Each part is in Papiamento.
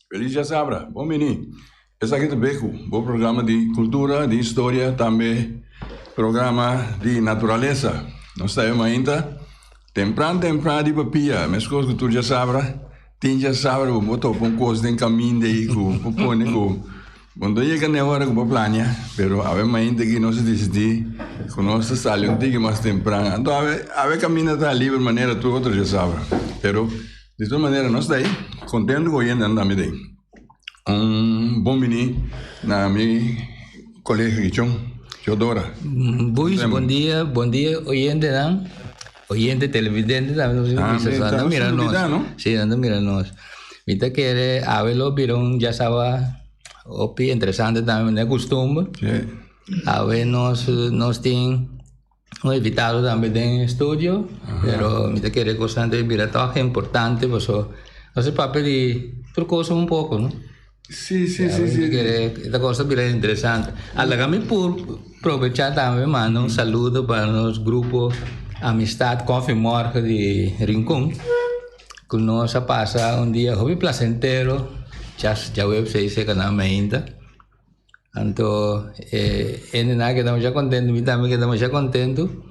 Feliz djasabra, bon bini. Esaki ta Beku, bo programa di kultura, di historia, tambe programa di naturalesa. Nos ta e mainta tempran tempran riba pia, meskos ku tur djasabra, tin djasabra ku bo topa un kos den kaminda ei ku bo pone ku bo no ta yega n'e ora ku bo plania, pero awe mainta aki nos a disidí ku nos ta sali un tiki mas tempran. Anto awe awe kaminda ta liber manera tur otro djasabra, pero. Di tur manera nos ta ei contento cu oyentenan tambe ta ei. Un bon bini na mi colega Gichon, Teodora. Boys, bon dia, bon dia oyentenan, oyente televidente tambe nos tin bisa, so nan ta mira nos, si nan ta mira nos. Mi ta kere awe lo bira un djasawa hopi interesante tambe manera custumber. Awe nos nos tin. Un invitado tambe den estudio, pero mi ta kere cosnan debe bira toch importante paso nos a papia di tur cosa un poco, no? Sí, sí, sí, sí. Mi kere esta cosa bira interesante. Alaga mi por probecha tambe manda un saludo pa nos grupo Amistad Koffie Morgen di Rincon, cu nos a pasa un dia hopi placentero, djaweps ei seca nan mainta. Anto e hendenan a keda masha kontentu, mi tambe a keda masha kontentu.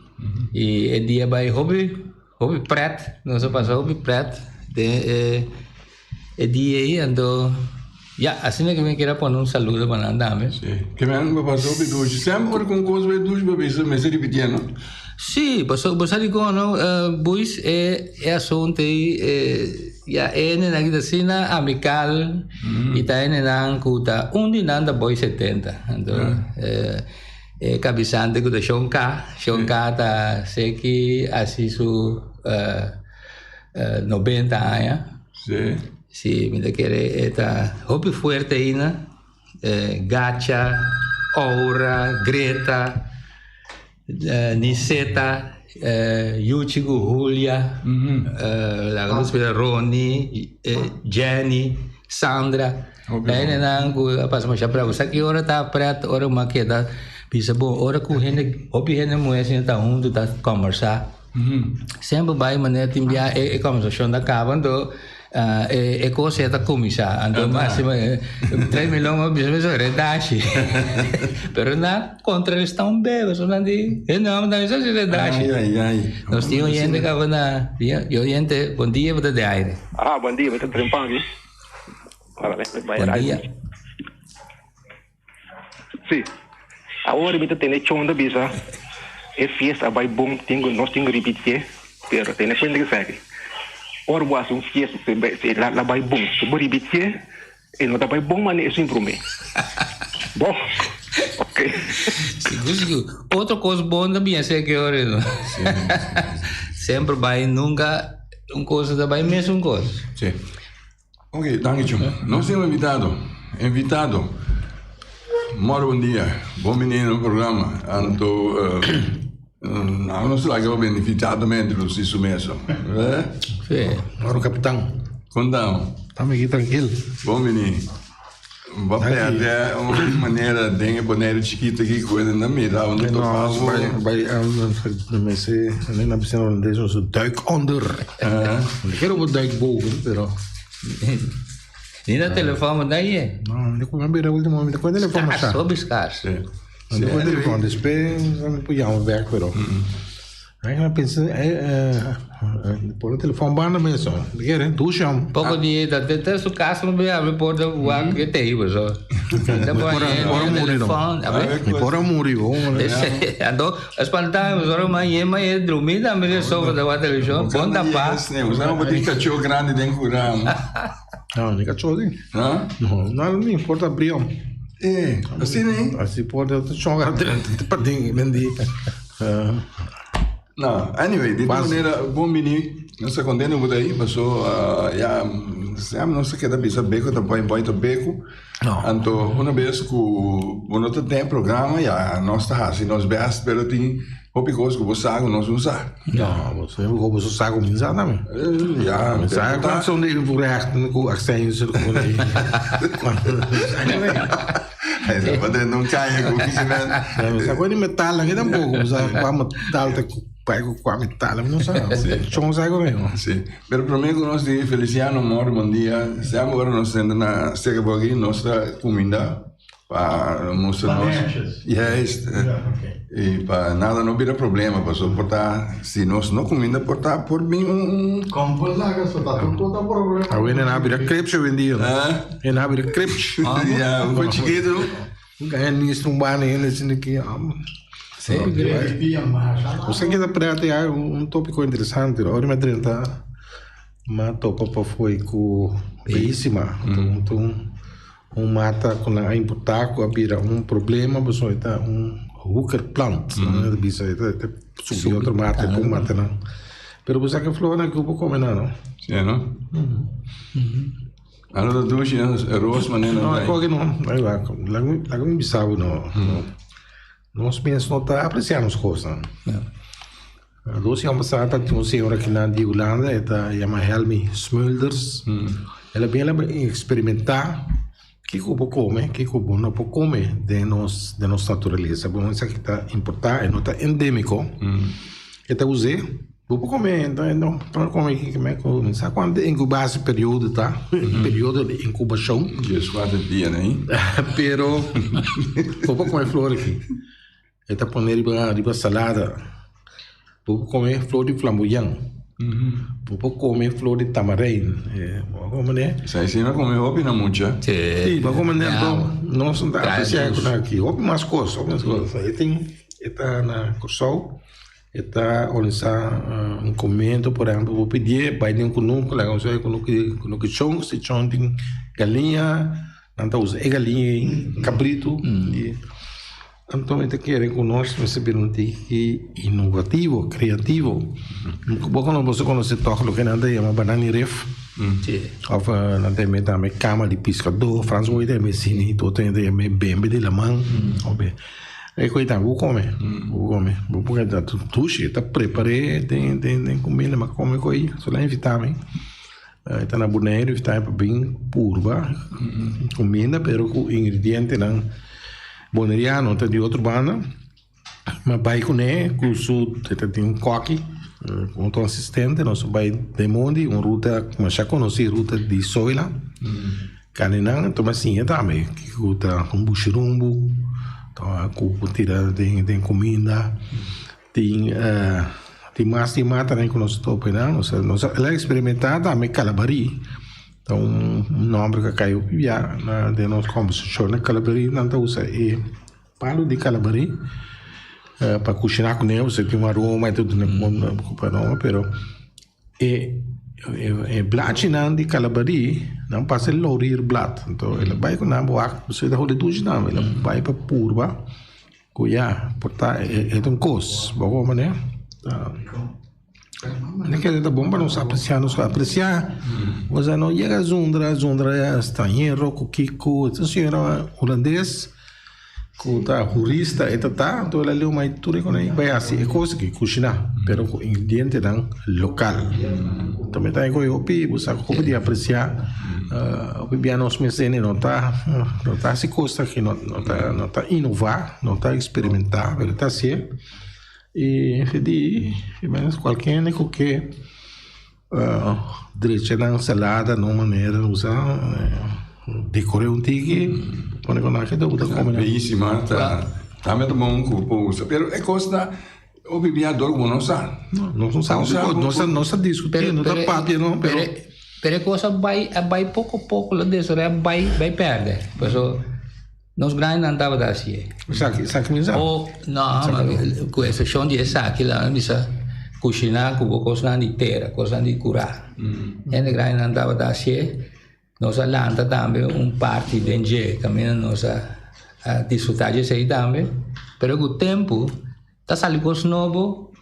I e dia bai hopi hopi pret, nos a pasa hopi pret den e e dia ei, anto ya asina ke mi kier a pone un saludo pa nan tambe. Si, ke men bo pasa hopi dushi, semper ora ku un kos bai dushi bo bisa mester ripitié no? Si, pasobra bo sa dikon no, Buis e e asuntu ei e. Ya e hendenan ki ta asina amikal i ta hendenan ku ta un di nan ta boy setenta. Anto e kabisante ku ta Shon Ka, Shon Ka ta seki hasi su nobenta aña. Si mi ta kere e ta hopi fuerte aina. Gacha, Aura, Greta. Niseta, Yuchi ku Julia, laga nos mira Rony, Jenny, Sandra. Hendenan ku a pasa masha bravo. Sa ki ora ta pret, ora ku a keda bisa bon, ora ku hende, hopi hende muhé asina ta huntu ta kombersá. Semper bai manera tin bia e kombersashon ta kaba, anto E kos ya ta kuminsá. Anto máximo tres milon a bisa mester redashi. Pero na kontrarestá un bebe so nan di e no nan mester hasi redashi. Ai ai ai. Nos tin oyente kaba na yo oyente bon dia bo ta de aire. Ah bon dia mi ta trempan aki. Bon dia. Si. Awor mi ta tene chon ta bisa e fiesta a bai bon tin ku nos tin ku ripitié pero tene kuenta esaki ora bo hasi un fiesta si la bai bon si bo ripitié e no ta bai bon manera esun promé bon ok. Sigur sigur otro kos bon ta bien seki ora no semper bai nunka un kos ta bai mesun kos. Si. Ok, danki Chon. Nos tin un invitado. Invitado. Moro bon dia. Bon bini na programa. Anto, uh, nos laga bo bini invitado me introduci su meso. Eh? Sí. Moro capitán. Contamo. Estamos aquí tranquilo. Bon bini. Bo perde un manera den e Bonaire chikito aki ku e na mira unda No, bai, bai, mester, na bisa holandés, nos duik onder. No quiero bo duik boven, pero. Ni na telefon bo ta ye. No, mi ta bira ultimo, mi ta koe telefon masha. Skars, hopi skars. Mi ta koe telefon, despues mi por yama bek, pero. Ay na pensa por e telefon banda mes oh. Di kere dushi hom. Poco di ta te te su casa no bia abri porta wak ke te iba so. Ta Mi por a por a muri no. Mi por a muri bo. Anto espanta mi ora ma yema e drumi tambe den sofa ta wak televishon bon tapa. Usa no por tin cacho grandi den cura. No, ni cacho tin. Ha? No, no ni porta abri hom. Eh, asina eh? Asi porta ta chonga te paden den di. No, anyway, di tur manera bon bini, nos ta contento cu ta ahi, paso ya siempre nos ta keda bisa beco ta boy boy ta beco, anto una bes cu bo no ta den programa ya nos ta haci nos best pero tin hopi cos cu bo sa cu nos no sa. No, bo sa cu bo sa cu mi sa tambe. Ya, Mi sa cuanto son di invoerrechten cu accijns cu Esa pa den un caña cu kikimen. Mi sa cu di metal aki tampoco, mi sa cua metal ta. bai ku kua metal, mi no sa. Chon sa ku mi. Si. Pero promé ku nos di Feliciano Mor bon dia, semper ora nos senta na seka por aki nos ta kuminda pa mustra nos. Juist. I pa nada no bira problema pasobra por ta si nos no kuminda por ta por bin un. Kon por laga so ta tur tur ta problema. Awe nan a bira krepsh hoy en dia. Nan a bira krepsh. Ya, un poco chikitu. Gaya ministro un banda hende asina ki. Você que ta prete ya un tópico interesante. Ora mi a drenta mi a topa pa foi ku Bellísima. Un un mata ku nan a importá ku a bira un problema pasobra e ta un hooker plant. Nan ta bisa e ta subi otro mata e por mata nan. Pero bo sa ke flornan ku bo kome nan no? Sí no? Ano ta dushi e ros manera nan ta. No, koke no. Laga mi bisa bo no. Nos mes no ta apreciá nos kosnan. Dos aña pasá ta tin un señor akinan di Hulanda, e ta yama Helmi Smulders. El a bin eksperimentá kiko bo kome, kiko bo no por kome den nos den nos naturalesa. Bo esaki ta importá, e no ta endémiko. E ta us'é. Bo por kome, no por kome kiko me kome. Sa kuantu inkubasi periodo ta? Periodo di inkubashon. Dieskuater dia nei. Pero bo por kome flor aki. E ta pone riba riba salada. Bo por kome flor di flamboyan. Bo por kome flor di tamarein. Bo por kome ne. Sa esei no kome hopi na mucha. Si, bo kome ne anto nos no ta apresiá ku nan aki. Hopi mas kos, hopi mas kos. E tin e ta na Kòrsou. E ta organisá un komento, por ehèmpel, bo pidié bai den kunuku, laga nos wak kunuku kunuku chon, si chon tin galiña, nan ta usa e galiña ei, kabritu, i anto mi ta kere ku nos mester bira un tiki inovativo, kreativo. Bo kono boso konosé tòg loke nan ta yama banani ref? Òf nan ta yama tambe kama di piskadó, Frans Boy ta yama asina, otro hende ta yama bembe di laman. E koe ta bo kome, bo kome, bo por keda dushi, ta prepar'é den den den kuminda, ma kome koe so la invitá mi, e ta na Boneiru invitá mi pa bin purba kuminda pero ku ingredientenan boneriano, ta di otro banda, mi bai kuné ku su e ta tin un kòki ku otro asistente nos a bai den mondi un ruta masha konosí ruta di Soyla. Kaninan tuma siña tambe ku ta un bushirumbu ku por tira den kuminda tin tin mas di matanan ku nos ta topa einan nos a eksperimentá tambe kalabarí ta un nòmber ku a kai hopi bia den nos kòmbersashon kalabarí nan ta usa e palu di kalabarí pa kushiná kuné pasobra tin un aroma i tur pero. E e blachinan di kalabarí nan pasa e laurierblad anto el a bai ku nan wak pasobra e ta holi dushi tambe el a bai pa purba ku ya por ta e ta un kos bo wou manera mi kere ta bon pa nos apresiá nos apresiá osea no yega zundra zundra strañero ku kiko e señora hulandes. Ku ta hurista e ta ta, anto el a leu mai tur e kos ei bai hasi e kos aki, kushiná, pero ku ingredientenan lokal. Tambe ta e kos hopi bo sa hopi di apresiá, hopi bia nos mes hende no ta no ta hasi kos aki, no ta no ta inová, no ta eksperimentá, pero ta hasié. I di kualke hende ku ke Drecha nan salada na un manera usa decor'é un tiki pone con nan gente bo ta come nan. Bellísima ta tambe ta bon cu por usa pero e cos ta hopi bia dor cu bo no sa. No no sa no sa no sa discuti no ta papia no pero. Pero e cos a bay a bay poco poco lo desaroya bay bay perde paso nos grandinan tabata hacié. Esaki esaki mi sa. O no cu excepcion di esaki la mi bisa cushina cu bo cosnan di tera cosnan di cura hende grandinan tabata hacié nos a lanta tambe un parti den dje caminda nos a disfruta dje esey tambe pero cu tempo ta sali cos nobo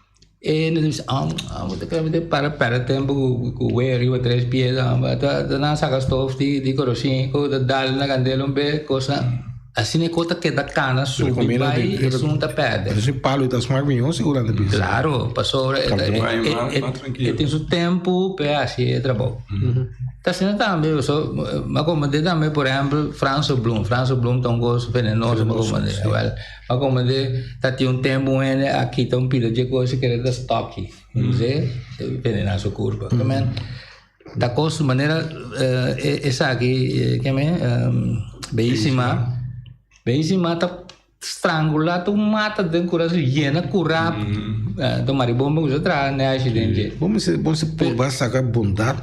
E nos bisa, ah, ah, bo ta kere mi para perde tempo ku ku wea riba tres piedra, ta nan saka stof di di korosin ku ta dal na kandela un bes, kosnan. Asina e kos ta keda kana subi bai esun ta pèrdè. Pero si palu ta smak mihó seguramente bisa. Claro, pasobra e tin su tempu pa e hasi e trabou. Ta asina tambe, so mi a komprendé tambe por ehèmpel Franse bloem, Franse bloem ta un kos venenoso mi a komprendé. Wèl, mi a komprendé ta tin un tempu un hende a kita un pida dje kos i kere ta stòki, e venená su kurpa. Ta kos manera esaki ke me beisima beisima ta strangula tur mata den kura su yena kura ta maribomba ku sa traha neshi den dje. Bo mester bo mester purba saka bondat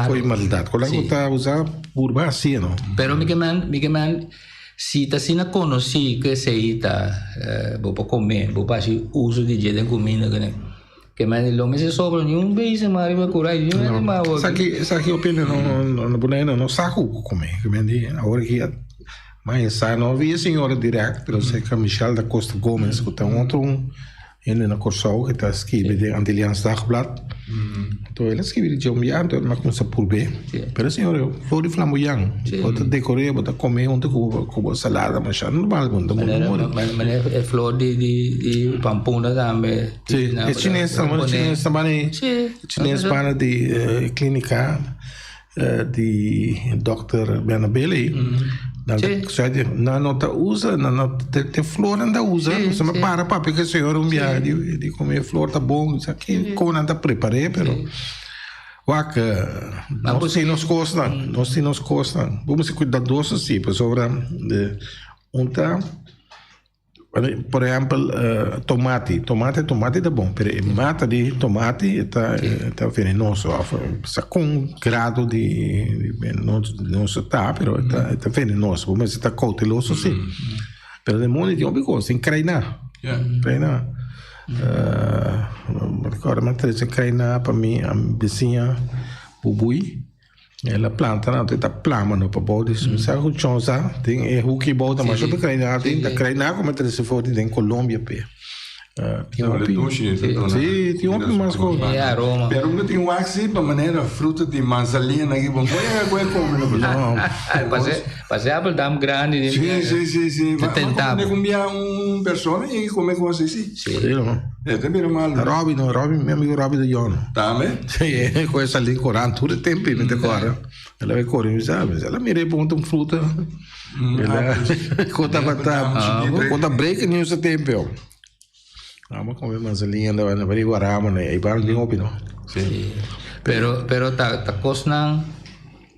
for di maldat ku bo ta usa purba hasi no. Pero mi ke men mi ke men si ta asina konosí ku esei ta bo por kome bo por hasi uso di dje den kuminda kuné. Ke men lo mester sobra ni un bes ma riba kura y ni un ma awor. Esaki esaki opinion no no no pone no sa ku kome ke men di awor ki ma e sa no vi e señora direct pero serka Michelle da Costa Gomez ku ta un otro hende na Kòrsou ku ta skibi den Antilliaans Dagblad anto el a skibi di dje un bia anto el a kumsa purbe pero e señora flor di flamboyan bo ta dekor'é bo ta kome hunto ku bo salada masha normal bo no ta muri. Manera e flor di pampuna tambe. Sí, e chines, e chines também, chines para di clínica di Dr. Bernabele. Nan no ta usa, nan no te, te flor nan ta usa. Sí, sí. para papia que señor un biaha di, di come flor ta bon, sa que como nan ta prepare, pero wak nos tin nos cosnan, nos tin nos cosnan. Bo mester cuidadoso sí, pasobra de un ta Por ehempel, tomati. Tomati, tomati ta bon, pero e mata di tomati e ta, e ta venenoso. Of sa con grado di venenoso ta, pero e ta, e ta venenoso. Bo mester ta cauteloso si. Pero den mundo tin hopi cos, tin kraina. Kraina. Mi recorda mi a trece kraina pa mi bisiña Bubui. El a planta nan ta plama no pa bou di su sa ku chonsa tin e huki bou ta masha pa kraina tin ta kraina ku mi trese for di den Colombia pe tin hopi si tin hopi mas kos e aroma pero mi tin wak si pa manera fruta di manzanilla nan ki bon bo yega ku e kome no no pase apel dam grandi si si si si ma kome ku bia un persona yega kome kos asi si E ta bira malu. Robby no, Robby, mi amigo Robby de Jong. Tambe? Sí, e koe sali korant tur e tempo mi ta kòrda. El a bai kore mi sa, mi sa la mira e punta un fruta. El a kota bata, kota breaking news e tempo. Amo come manzanilla anda anda bari guaramo ne, ei bar bien hopi no. Sí. Pero pero ta ta kosnan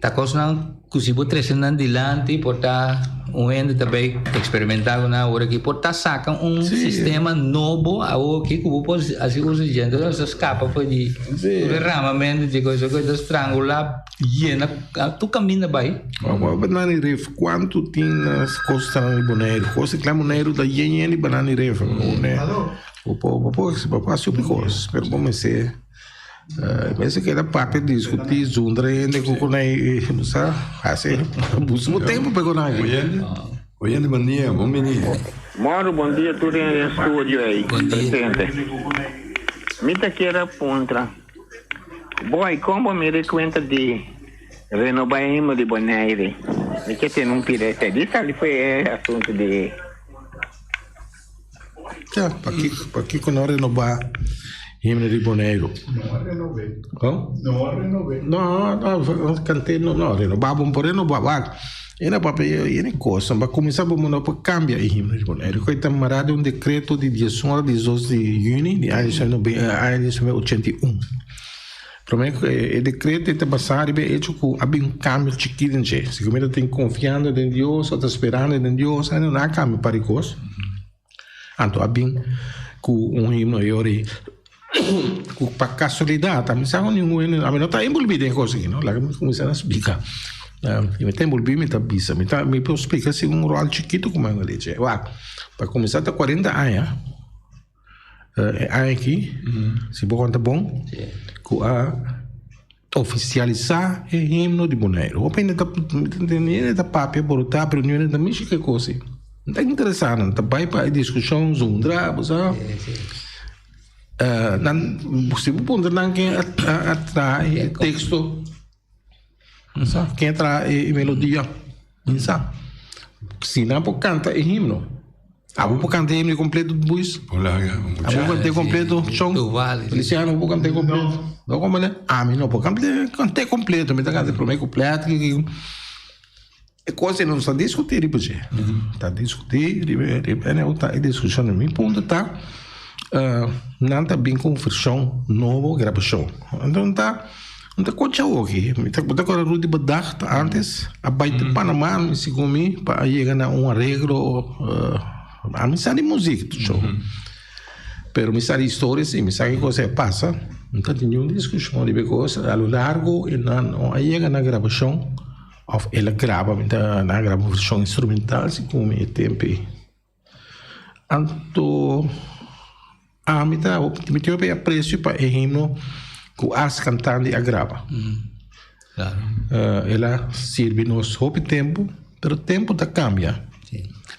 Ta kosnan ku si bo trese nan dilanti por ta un hende ta bay eksperimenta ku nan awor aki por ta saka un sistema nobo awor aki ku bo por hasi uso di dje. Entonces nos ta skapa for di tur e ramamentu di kos ku ta strangula yena tur kaminda bay. Awor banana i ref kuantu tin na kostanan di Boneiru? Kosta di Boneiru ta yen yen di banana i ref. Bo por bo por hasi hopi kos pero bo mester. Mester keda papia diskutí zundra hende ku ku nan sa hasi busca tempu pa ku nan aki. Oyente, oyente bon dia, bon bini. Moro bon dia tur den estudio ei presente. Mi ta kier a puntra boy kon bo mira e kuenta di renoba e himno di Bonaire? Mi ke tene un pida esei. Di sali fo'i e asuntu di. Ya, pakiko, pakiko no renobá himno di Boneiru? No a renob'é. Oh? No a renob'é. No, no, kant'é no, no, renobá bo por renobá, wak. E na papia, e na kos, pa kuminsá bo no por kambia e himno di Boneiru. Ku e ta mará den un dekreto di diesun ora diesdos di yüni di aña diecinuebe ochenta i un. Promé ku e dekreto e ta basá riba e echo ku a bin un kambio chikí den dje. Si ku mi ta tin konfiando den Dios o ta sperando den Dios, ainda no a kambia un par di kos. Anto a bin ku un himno e ora ei ku pa kasualidat ami sa ku ningun hende, ami no ta enbolbí den e kos aki no, laga mi kuminsá na splika. Mi ta enbolbí mi ta bisa, mi ta mi por splika si un ròl chikitu ku mi a dje. Wak, pa kuminsá ta kuarenta aña. E aña aki, si bo konta bon, ku a ofisialisá e himno di Boneiru. Hopi hende ta hende ta papia borotá, pero niun hende ta mishi ke kos ei. No ta interesá nan, ta bai pa e diskushon zundra, bo sa. Nan, si bo puntra nan ken a traha e teksto. Sa ken a traha e melodia? Ni sa. Si nan por kanta e himno. Abo por kanta e himno kompleto, Buis? Abo por kant'é kompleto, Chon? Feliciano, bo por kant'é kompleto? No komprendé? Ami no por kant'é kompleto. Mi ta kanta e promé kuplet. E kos ei nos ta diskutí riba dje. Ta diskutí riba riba e ta e diskushon. Mi punto ta nan ta bin ku un vershon nobo grabashon. Anto ta no ta kocha awoki. Mi ta bo ta kòrda Rudy Bedacht antes a bai te Panama mi segun mi pa a yega na un areglo ami sa di muzik tur. Pero mi sa di historia si, mi sa ki kos a pasa. No ta tin niun diskushon riba e kos. A lo largo e nan no a yega na grabashon. Of el a graba, mi ta nan a graba un vershon instrumental segun mi e tempu ei. Anto ami ta mi tin hopi apresio pa e himno ku As Cantandi a graba. El a sirbi nos hopi tempu, pero tempu ta kambia.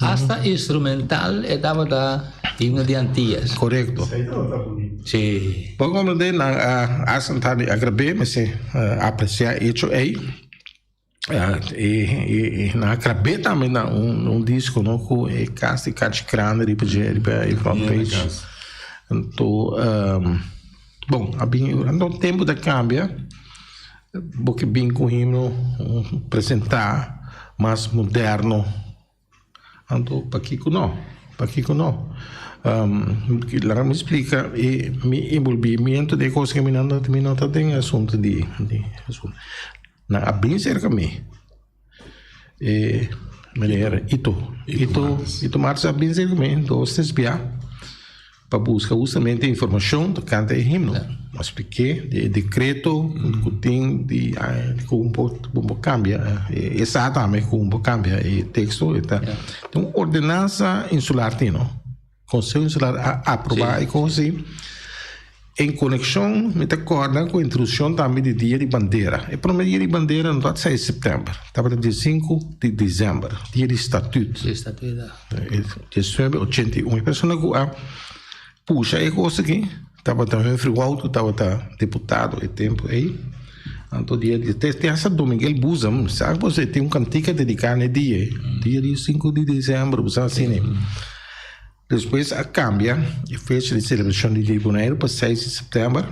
Hasta instrumental e tabata himno di Antillas. Korekto. Sí. Bo komprendé nan a As Cantandi a grab'é, mester apresiá echo ei. E nan a grab'é tambe na un disco no ku e kas di Kachi Grande riba dje riba e front page. Anto bon a bin anto tempu ta kambia bo ke bin ku himno presentá mas moderno. Anto pakiko no? Pakiko no? Laga mi splika e mi enbolbimiento den e kos ke mi nan mi no ta den asuntu di di asuntu. Nan a bin serka mi e meneer Ito Ito Ito Martes a bin serka mi dos tres bia. Pa buska hustamente informashon tokante e himno. A splik'é di e dekreto ku tin di ku un por ku un por kambia e sa tambe ku un por kambia e teksto e ta un ordenansa insular tin no. Konseho Insular a aprobá e kos ei. En konekshon mi ta kòrda ku introdukshon tambe di dia di bandera. E promé dia di bandera no tabata seis di sèptèmber, tabata dia sinku di desèmber, dia di statüt. 1981 e persona ku a pusha e kos aki tabata Humphrey Wout ku tabata diputado e tempu ei. Anto dia di te hasta Dominguel Buzem sa ku boso tin un kantika dediká na e dia ei, dia di sinku di desèmber bo sa asina. Despues a kambia e fecha di selebrashon di Dia di Boneiru pa seis di sèptèmber.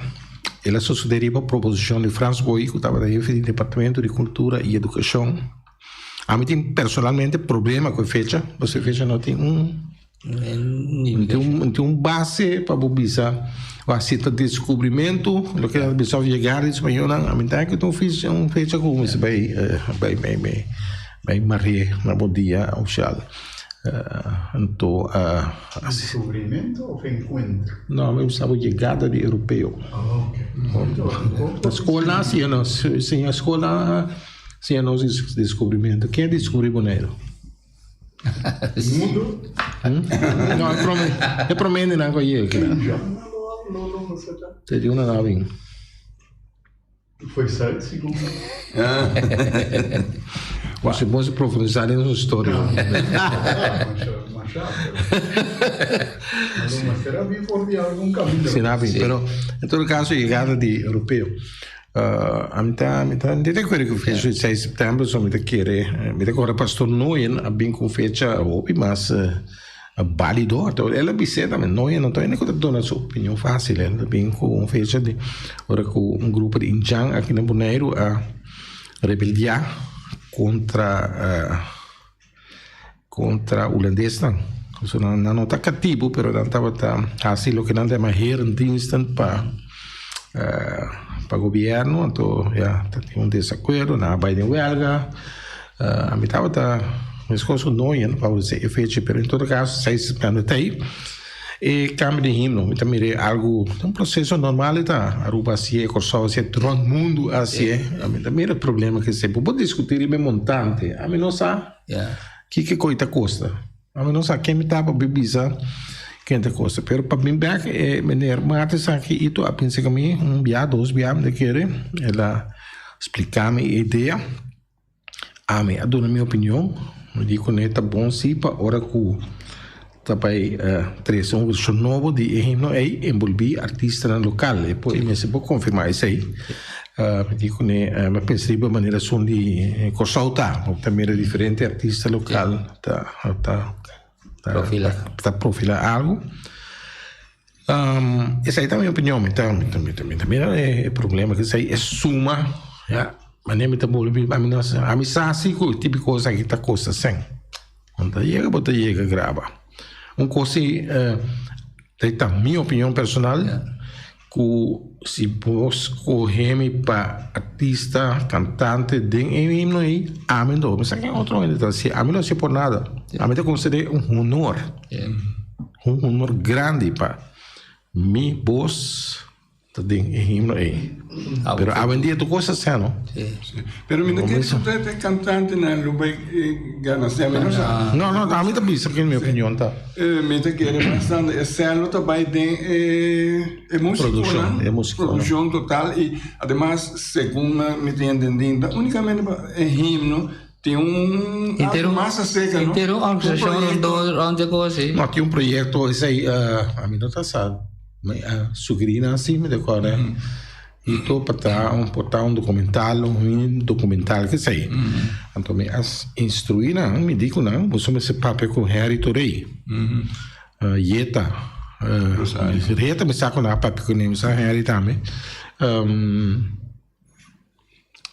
El a sosodé riba proposishon di Frans Booi ku tabata hefe di Departamento di Kultura i Edukashon. Ami tin personalmente problema ku e fecha, pasobra e fecha no tin un no tin un base pa bo bisa wak si ta deskubrimentu loke nan ta bisa òf yegada di spañolnan ami ta ku ta un fecha un fecha ku mester bai bai bai bai bai mar'é na bo dia ofisial anto Deskubrimentu òf enkuentro? No ami bisa bo yegada di europeo. Na skolnan si nos siña skolnan. Siña nos di descubrimiento. Ken a descubri Boneiru? Mundo? No, e prome, e prome hendenan ku a yega kina. Te di una nan a bin. Foi Zuid sigur. Bo si profundisá den nos historia. Si nan a bin, pero en todo caso yegada di europeo. Ami ta mi ta di rekuerdo ku fecha di seis september so mi ta kere mi ta kòrda pastor Noyen a bin ku un fecha hopi mas balido anto el a bis'é tambe Noyen no ta hende ku ta duna su opinion fásil el a bin ku un fecha di ora ku un grupo di indjan aki na Boneiru a rebeldiá kontra kontra hulandesnan pasobra nan no ta katibu pero nan tabata hasi loke nan ta yama herendiensten pa pa gobierno anto ya ta tin un desakuerdo nan a bai den welga ami tabata meskos ku Noyen pa e fecha pero en todo kaso seis september ta ei e kambio di himno mi ta mira algu un proseso normal e ta Aruba hasié Kòrsou hasié rònt mundu hasié ami ta mira problema ku esei bo por diskutí riba e montante ami no sa kiko koe ta kosta ami no sa ken mi ta pa bisa ken ta kosta pero pa bin bèk e meneer Martes aki ito a binse ku mi un bia dos bia mi ta kere el a splika mi e idea. Ami a duna mi opinion, mi di kuné ta bon si pa ora ku Ta bai trese un vershon nobo di e himno ei enbolbí artistanan lokal. E por mester por konfirmá esei. Mi di kuné mi a pensa riba manera esun di Kòrsou ta. Bo ta mira diferente artista lokal ta ta ta profilá algu. Esei ta mi opinion. Mi ta mi ta mi ta mira e problema ku esei e suma ya manera mi ta bolbe ami no sa ami sa si ku e tipo di kos aki ta kosta sèn. Bo ta yega bo ta yega graba. Un kos si e ta mi opinion personal ku si bo skohe mi pa artista kantante den e himno ei ami no mi sa ken otro hende ta hasi ami no hasi por nada ami ta konsider'é un honor un honor grandi pa mi bos Ta den e himno ei. Pero awendia tur kos ta sè no. Pero mi no kere ku ta e kantantenan lo bai gana sè, mi no sa. No, no, ami ta bisa ken mi opinion ta. Mi ta kere bastante e sè lo ta bai den e musikonan, produkshon total i ademas segun mi tin entendi ta unikamente pa e himno tin un algu mas aserka no. Henter un organisashon rond e kos ei. No, tin un proyekto esei ami no ta sa. Mi a sugerí nan si, mi ta kòrda i to pa traha un por traha un dokumental, un mini dokumental kesei. Anto mi a instruí nan, mi di ku nan, boso mester papia ku Harry Torey, Yeta, Yeta mi sa ku nan a papia kuné, mi sa Harry tambe.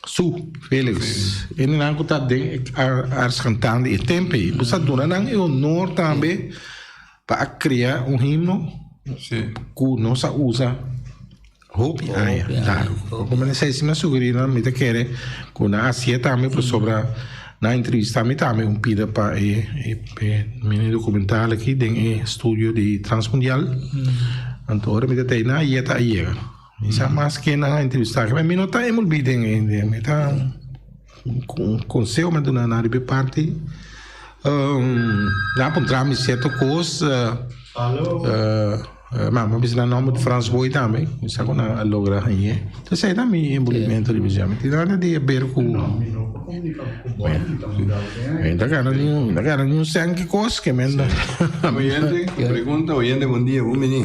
Su, Felix, hendenan ku ta den e ars kantando e tempu ei, bo sa duna nan e honor tambe pa a krea un himno ku nos a usa hopi aña largu. Komo mi sa si mi a sugerí nan, mi ta kere ku nan hasié tambe pasobra nan a entrevistá mi tambe un pida pa e mini dokumental aki den e studio di Transmundial. Anto ora mi ta tei nan ayeta a yega. Mi sa mas ken nan a entrevistá aki, mi no ta envolví den e, mi ta un conseho mi a duna nan riba e parti. Nan a puntra mi cierto cos, ma mi a bisa nan nomber di Frans Boy tambe, mi sa cu nan a logra hañ'é. Entonces esei ta mi envolvimento riba esei, mi tin nada di haber cu, mi ta gana ni un, mi ta gana ni un cent ki cos ke men. Oyente, pregunta, oyente, bon dia, bon bini.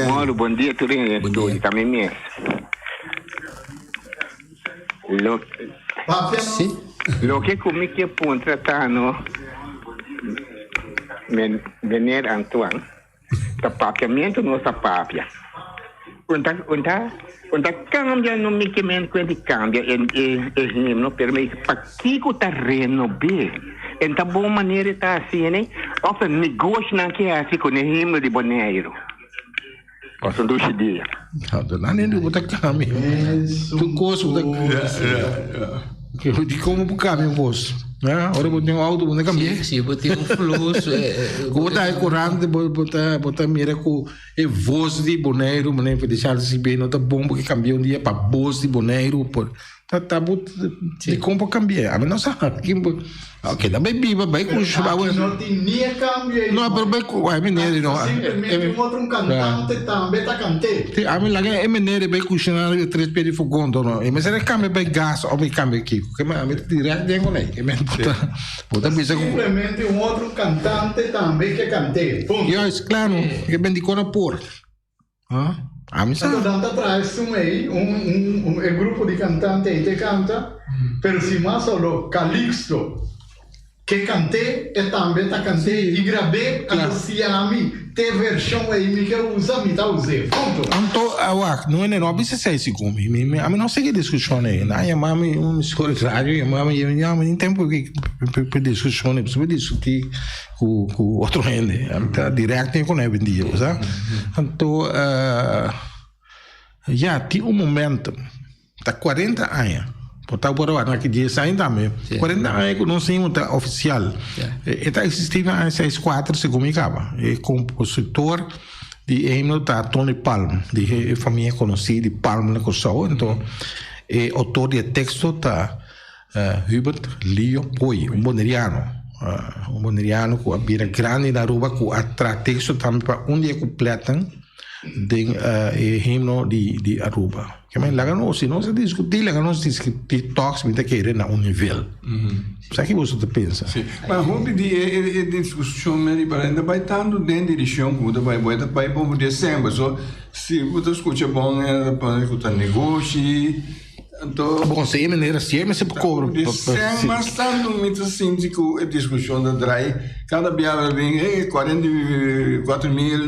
Moro, bon dia tur hende den studio, ta mi mes. Lo, loke ku mi ke puntra ta no, men, meneer Antoine, ta papiamentu nos ta papia. Un ta, un ta, un ta kambia no mi ke men kuenti kambia e, e, e himno, pero mi dice pakiko ta renob'é? En ta bon manera e ta hasi'e, òf ta negoshinan ke hasi ku e himno di Boneiru? Pasa un dushi dia. Nan hende bo ta kambia. Tur kos bo ta Di komo bo kambia un kos? Ora bo tin un outo bo no kambia. Si bo tin un flus. Ku bo ta e korant bo ta bo ta mira ku e vos di Boneiru manera di Charles Sibé no ta bon bo ke kambia un dia pa bos di Boneiru por. Ta ta bo di kon por cambi'é? Ami no sa kin por Ok, dan bai biba bai ku Pero aki no tin ni e cambio ei. No, pero bai ku ai meneer no. Simplemente un otro un cantante tambe ta cant'é. Si, ami laga e meneer bai kushiná riba tres pia di fogon to no. E mester a cambia bai gas of e cambia kiko. Ke men ami ta direct den kuné. Ke men bo ta bo ta bisa ku Simplemente un otro cantante tambe ke cant'é. Punto. Juist, claro. Ke men di kon a por. Ami sa. Anto nan ta traha esun ei, un, un, un, e grupo di cantante ei te canta, pero si mas olo Calixto ke cant'é, e tambe ta cant'é i grab'é, anto si ami te version ei mi ke usa, mi ta us'é. Punto. Anto, wak, no ene no a bisa esei sigun mi. Mi, mi, ami no sigui discusion ei. Nan a yama mi un emisora di radio, yama mi, yama mi, tin tempo pa discusion ei, pasobra discuti. Ku ku otro hende. Ami ta direct den ku nan hoy bo sa. Anto ya tin un momento ta 40 aña por ta por wak aki dies aña tambe 40 aña ku nos himno ta ofisial. E ta existi na aña seis kuater segun mi kaba. E kompositor di e himno ta Tony Palm di e famia konosí di Palm na Kòrsou. Anto e outor di e teksto ta Hubert Leo Poy, un boneriano, un boneriano ku a bira grandi na Aruba ku a traha teksto tambe pa un di e kupletnan den e himno di Aruba. Ke men laga nos, si nos a diskutí, laga nos diskutí tòg si mi ta kere na un nivel. Sa ki boso ta pensa? Sí, ma hopi di e e e diskushon mi riba ta bai tantu den direkshon ku bo ta bai bo ta bai bo di esèn paso si bo ta skucha bon e ta pone ku ta negoshi anto Bon, si e manera si e mester por kobra di esèn mas tantu mi ta sinti ku e diskushon ta drai kada biaha ta bin e 44 mil,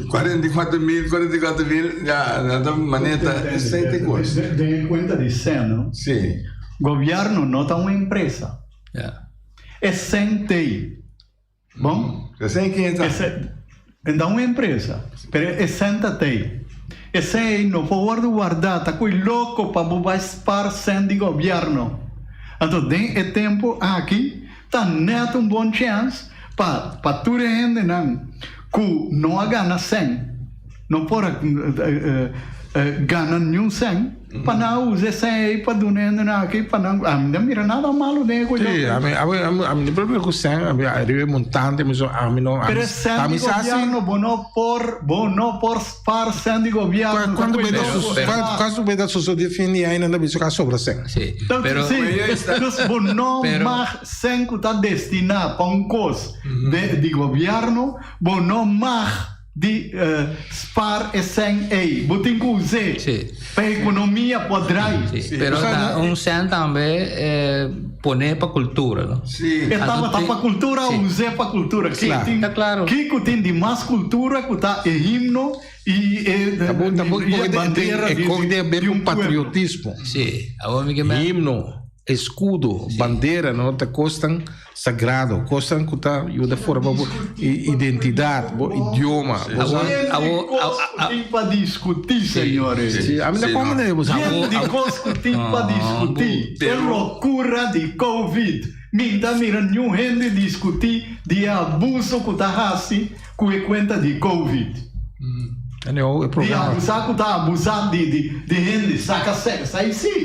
44 mil, 44 mil ya nan ta manera ta esei ta e kos. Den e kuenta di sèn no. Sí. Gobierno no ta un empresa. Ja. E sèn t'ei. Bon? E sèn ken ta? E sèn, e ta un empresa, pero e sèn ta t'ei. E sèn ei no por wòrdu wardá, ta ko'i loko pa bo bai spar sèn di gobierno. Anto den e tempu aki ta nèt un bon chèns pa pa tur e hendenan ku no a gana sèn, no por a gana niun sèn, pa nan a usa e sèn ei pa duna e hendenan aki pa nan, ami no mira nada malo den e cuestion. Sí, ami, ami, ami, ami no problema ku sèn, ami ariba e montante mi so, ami no, Pero e sèn di gobièrnu bo no por, bo no por spar sèn di gobièrnu. Kuantu beta su, kuantu beta sosodé fin di aña nan ta bisa ku a sobra sèn. Sí, pero. Sí, dus bo no mag sèn ku ta destiná pa un kos di gobièrnu, bo no mag. Di spar e sèn ei. Bo tin ku us'é pa e ekonomia por drai. Sí, pero ta un sèn tambe poné pa kultura, no? E tabata pa kultura, us'é pa kultura. Ta klaro. Kiko tin di mas kultura ku ta e himno i e bandera di un pueblo? Patriotismo. Sí, awor mi ke men. Himno, eskudo, bandera, no ta kosnan Sagrado, kosnan ku ta yuda forma bo identidat, bo idioma. Bo sa. Yen di kos ku tin pa diskutí, señores. Sí, ami ta komprendé bo sa. Yen di kos ku tin pa diskutí. E lokura di Covid. Mi ta mira niun hende diskutí di e abuso ku ta hasi ku e kuenta di Covid. Di abusá ku ta abusá di hende, saka sèks. Esei sí.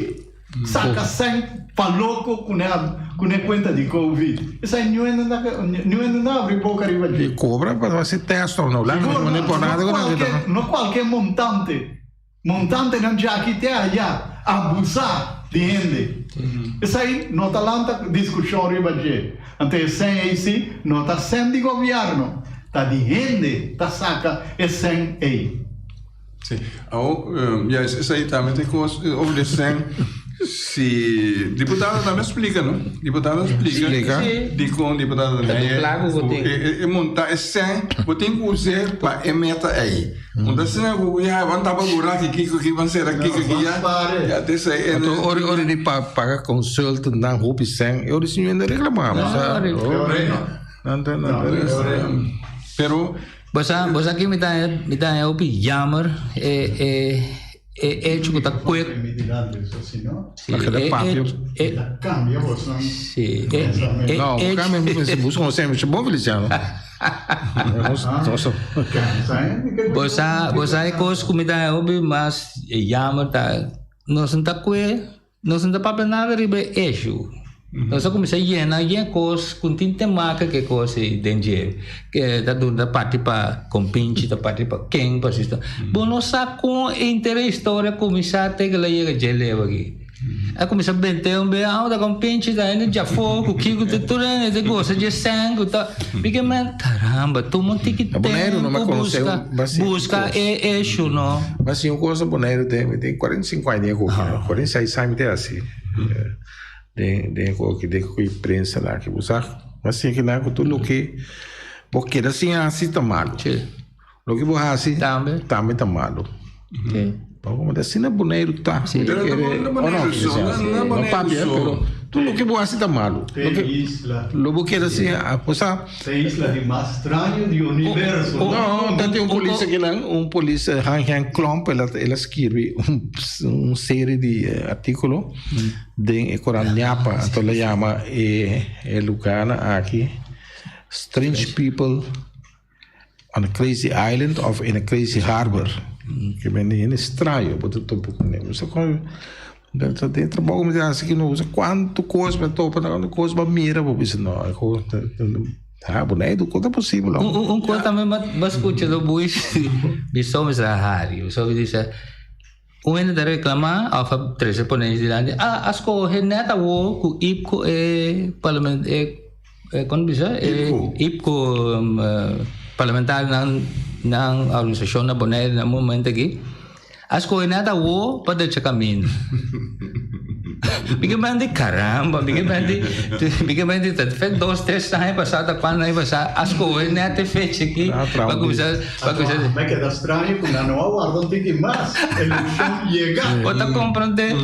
Saca sèn pa loco cu ne cuenta di covid. Esai niun hende ta niun hende ta abri boca riba dje. E cobra pa haci test of no. Sigur no, no cualke no cualke montante. Montantenan djaki te aya abusa di hende. Esai no ta lanta discusion riba dje. Anto e sèn ei si no ta sèn di gobierno, ta di hende ta saca e sèn ei. Sí. Awo, juist esei tambe ta e kos over di sèn. Si diputado tambe a splika, no? Diputado a splika. Splika. Dikon diputado Ta tambe un klaku ku tin. E monta e sèn, bo tin ku us'é pa e meta ei. Un ta asina ku ya ban tapa buraki kiko ki ban sera kiko ki ya. Ya ta esei. Anto ora ora di paga consultant nan hopi sèn, e ora si nan reklamá. Nan ta nan ta. Pero. Bo sa, bo sa ki mi ta mi ta haña hopi jammer e e e hecho ku ta kue Si, e papia. E si, e e No, hecho cambia mi busca un sandwich bon Feliciano. Bo sa, bo sa e kos ku mi ta haña hopi mas jammer ta nos no ta kue Nos no ta papia nada riba e issue. Nos a cuminsa yena yen cos cu tin te maka ke cos ey den dje. Ke ta duna ta parti pa compinchi, ta parti pa ken, pa sisto. Bo no sa con henter e historia cuminsa te ke la yega dje leu aki. A cuminsa bente un be, ah ta compinchi ta hende djafo cu kico te tur hende te gosa dje sèn cu ta. Mi ke men, caramba, tuma un tiki Boneiru no tempo me conoce busca, basi busca e issue no. Basi un cosa Boneiru ten, mi tin 45 aña den e koki, no? 46 aña mi tin asi den den e koki, den e koki prensa nan aki. Bo sa, basi ki nan ku tur loke bo keda sin hasi ta malu. Loke bo hasi Tambe. tambe ta malu. Sí. Como ta asina Boneiru ta. Sí. Pero no Kere, no oh no, Boneiru so, Feliciano, no no no Boneiru papia, so. pero tur loke bo hasi ta malu. Te Loke isla. lo bo keda sin, bo sa. Te isla di mas straño di universo. No, ta tin un polis akinan, un polis Han Jan Klomp, el a el a skirbi un un serie di artíkulo den e korant Ñapa, anto el a yama e e lugarnan aki Strange People. On a crazy island of in a crazy harbor. Ke men hende straño bo ta topa ku ne. Bo sa kon ta den trabou mi ta hasi aki no bo sa kuantu kos mi a topa kuantu kos bo a mira bo bisa no e kos ha bo no kon ta posibel Un un kos tambe mi a skucha lo buis mi so mi sa hari mi so mi bisa. Un hende ta reclama of a trece ponencia dilanti, a a scoge net awo cu IPCO e parlament e con bisa e IPCO parlamentarionan nan organisacion na Bonaire na momento aki a scoge net awo pa drecha caminda. Mi ke bende caramba, mi ke bende mi ke bende ta fe dos tres aña pasá ta cuanto aña pasá a scoge net e fecha aki pa cuminsa pa cuminsa. Me keda straño cu nan no a warda un tiki mas eleccion yega. Bo ta comprende?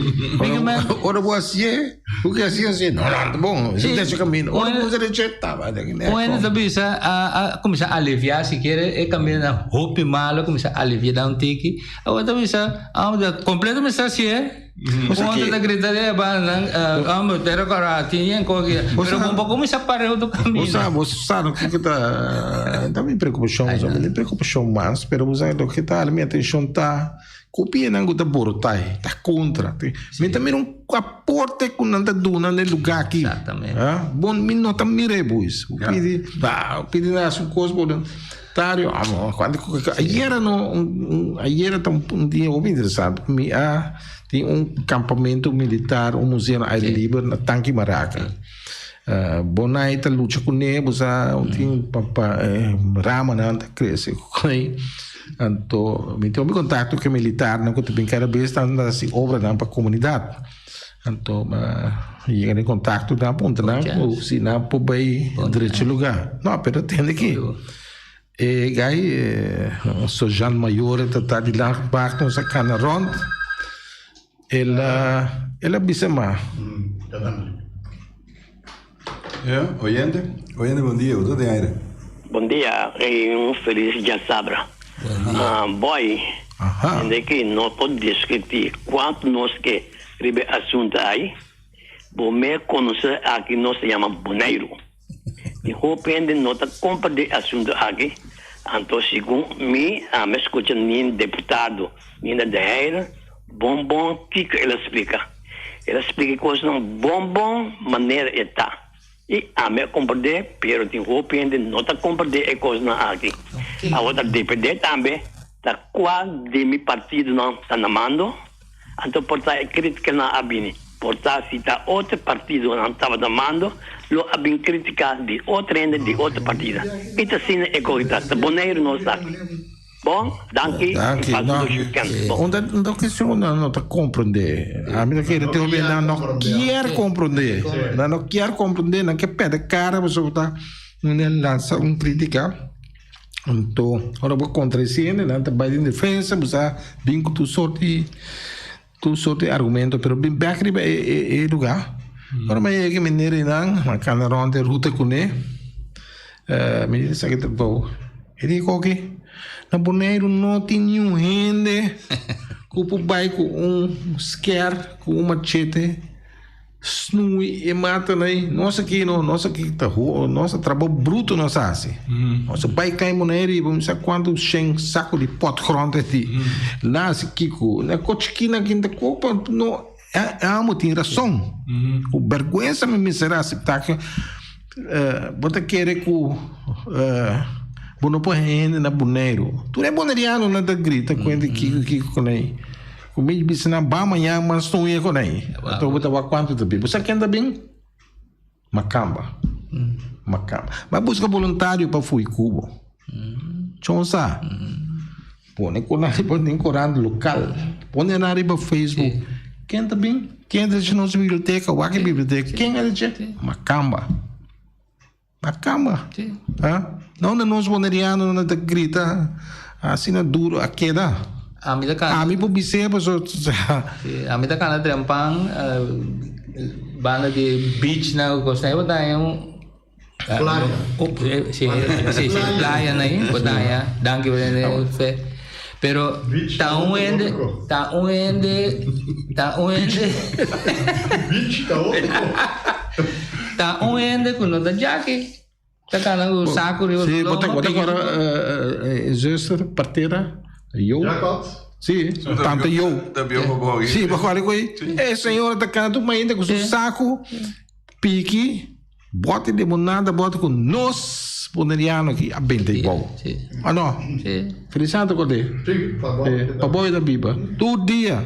Mi ke bende. Ora bo hacié, bo ke haci haci no no ta bon, si derecho camino. Ora bo cuminsa derecho taba de Un hende ta bisa a a cuminsa alivia sikiera e camindanan hopi malo a cuminsa alivia dan un tiki. Awor ta bisa, completo mester hacié. Otro ta grita de banda, hombre, te recorda, tin yen koki. Pero bo por cuminsa para otro camino. Bo sa, bo sa loke ta, ta mi preocupacion, bo sa, mi preocupacion mas, pero bo sa loke ta hala mi atencion ta cu pianan cu ta borotai, ta contra. Mi ta mira un aporte cu nan ta duna na e lugar aki. Exactamente. Bo, mi no ta mira e boys. Bo pidi, bo pidi nan haci un cos boluntario, Ayera no, ayera ta un dia hopi interesante. Mi a Tin un campamento militar, un museo na aire liber na Tanki Maraca. Bonai ta lucha cune, bo sa tin pa ramanan ta crece cu Anto mi tin hopi contacto cu e militarnan cu ta bin cada bes ta anda haci obranan pa comunidad. Anto mi a yega den contacto nan puntra nan cu si nan por bay drecha lugar. No, pero tende aki e guy sergeant mayor ta ta di lag bak nos a cana rond el a el a bisa ma. Ja, oyente, oyente bon dia, bo ta den aire. Bon dia y un feliz djasabra. Boy, hende ki no por discuti cuanto nos ke riba e asunto ay, bo me conoce aki nos ta yama Boneiru. Tin hopi hende no ta komprendé e asuntu aki, anto segun mi a skucha ni deputado Nina de Heyer bon bon kiko el a splika. El a splika e kosnan bon bon manera e ta i ami a komprendé pero tin hopi hende no ta komprendé e kosnan aki. Awor ta dependé tambe ta kua di mi partidonan ta na mando. Anto por ta e kritikanan a bini. Por ta si ta otro partidonan tabata mando, lo a bin kritika di otro hende di otro partido. I ta asina e koki ta. Ta Boneiru nos ta aki. Bon, danki i Danki. pasa No, un dushi weekend. Bon. un ta un ta cuestion nan no ta comprende. Ami ta kere tin hopi nan no kier comprende. Nan no kier comprende, nan ke perde cara pasobra ta un hende lansa un critica. Anto ora bo kontra e hende nan ta bai den defensa bo sa bin ku tur sorti tur sorti argumento pero bin bek riba e e e luga ora mi a yega meneer einan mi a kana rònt e ruta kuné mi di esaki ta bou e di koki na Boneiru no tin niun hende ku por bai ku un skèr ku un machete. Snoei e mata nai. Nos aki no, nos aki ta ho, nos a trabou bruto nos a hasi. Nos a bai kai Bonaire riba mi sa kuantu shen sako di potgrond e ti. Na hasi kiko, na ko chikina aki ta kopa no e amo tin rason. Ku bergwensa mi mester aseptá ke bo ta kere ku bo no por hende na Boneiru. Tur e bonerianonan ta grita kuenta kiko kiko kunei. Ku mi bisa nan ba mañan mas snoeia ku nan. Anto bo ta wak kuantu ta bin. Bo sa ken ta bin? Makamba. Makamba. Bai buska boluntario pa fui ku bo. Chon sa. Pone ku nan riba den korant lokal. Pone nan riba Facebook. Ken ta bin? Ken ta dje nos biblioteka? Wak e biblioteka. Ken a dje? Makamba. Makamba. Ha? Na unda nos bonerianonan ta grita asina duro a keda? Ami ta kana. Ami por bis'é paso. Sí, ami ta kana trempan banda di beach nan ku kos nan, bo ta haña un. Playa. Sí, sí, sí, playa nan ahí, bo ta haña, danki fe. Pero ta un hende, ta un hende, ta un hende. Beach ta otro. Ta un hende ku no ta djaki. Ta kana ku saku riba su lomba. Sí, bo ta kòrda e zuster partera Jo. Jacobs? Sí, tante Jo. Sí, bo kòrda ku e señora ta kana tur mainta ku su saku piki. Bote limonada, bote ku nos boneriano aki a benta i bou. O no? Feliciano ta kord'é? Pa bo e ta biba. Tur dia.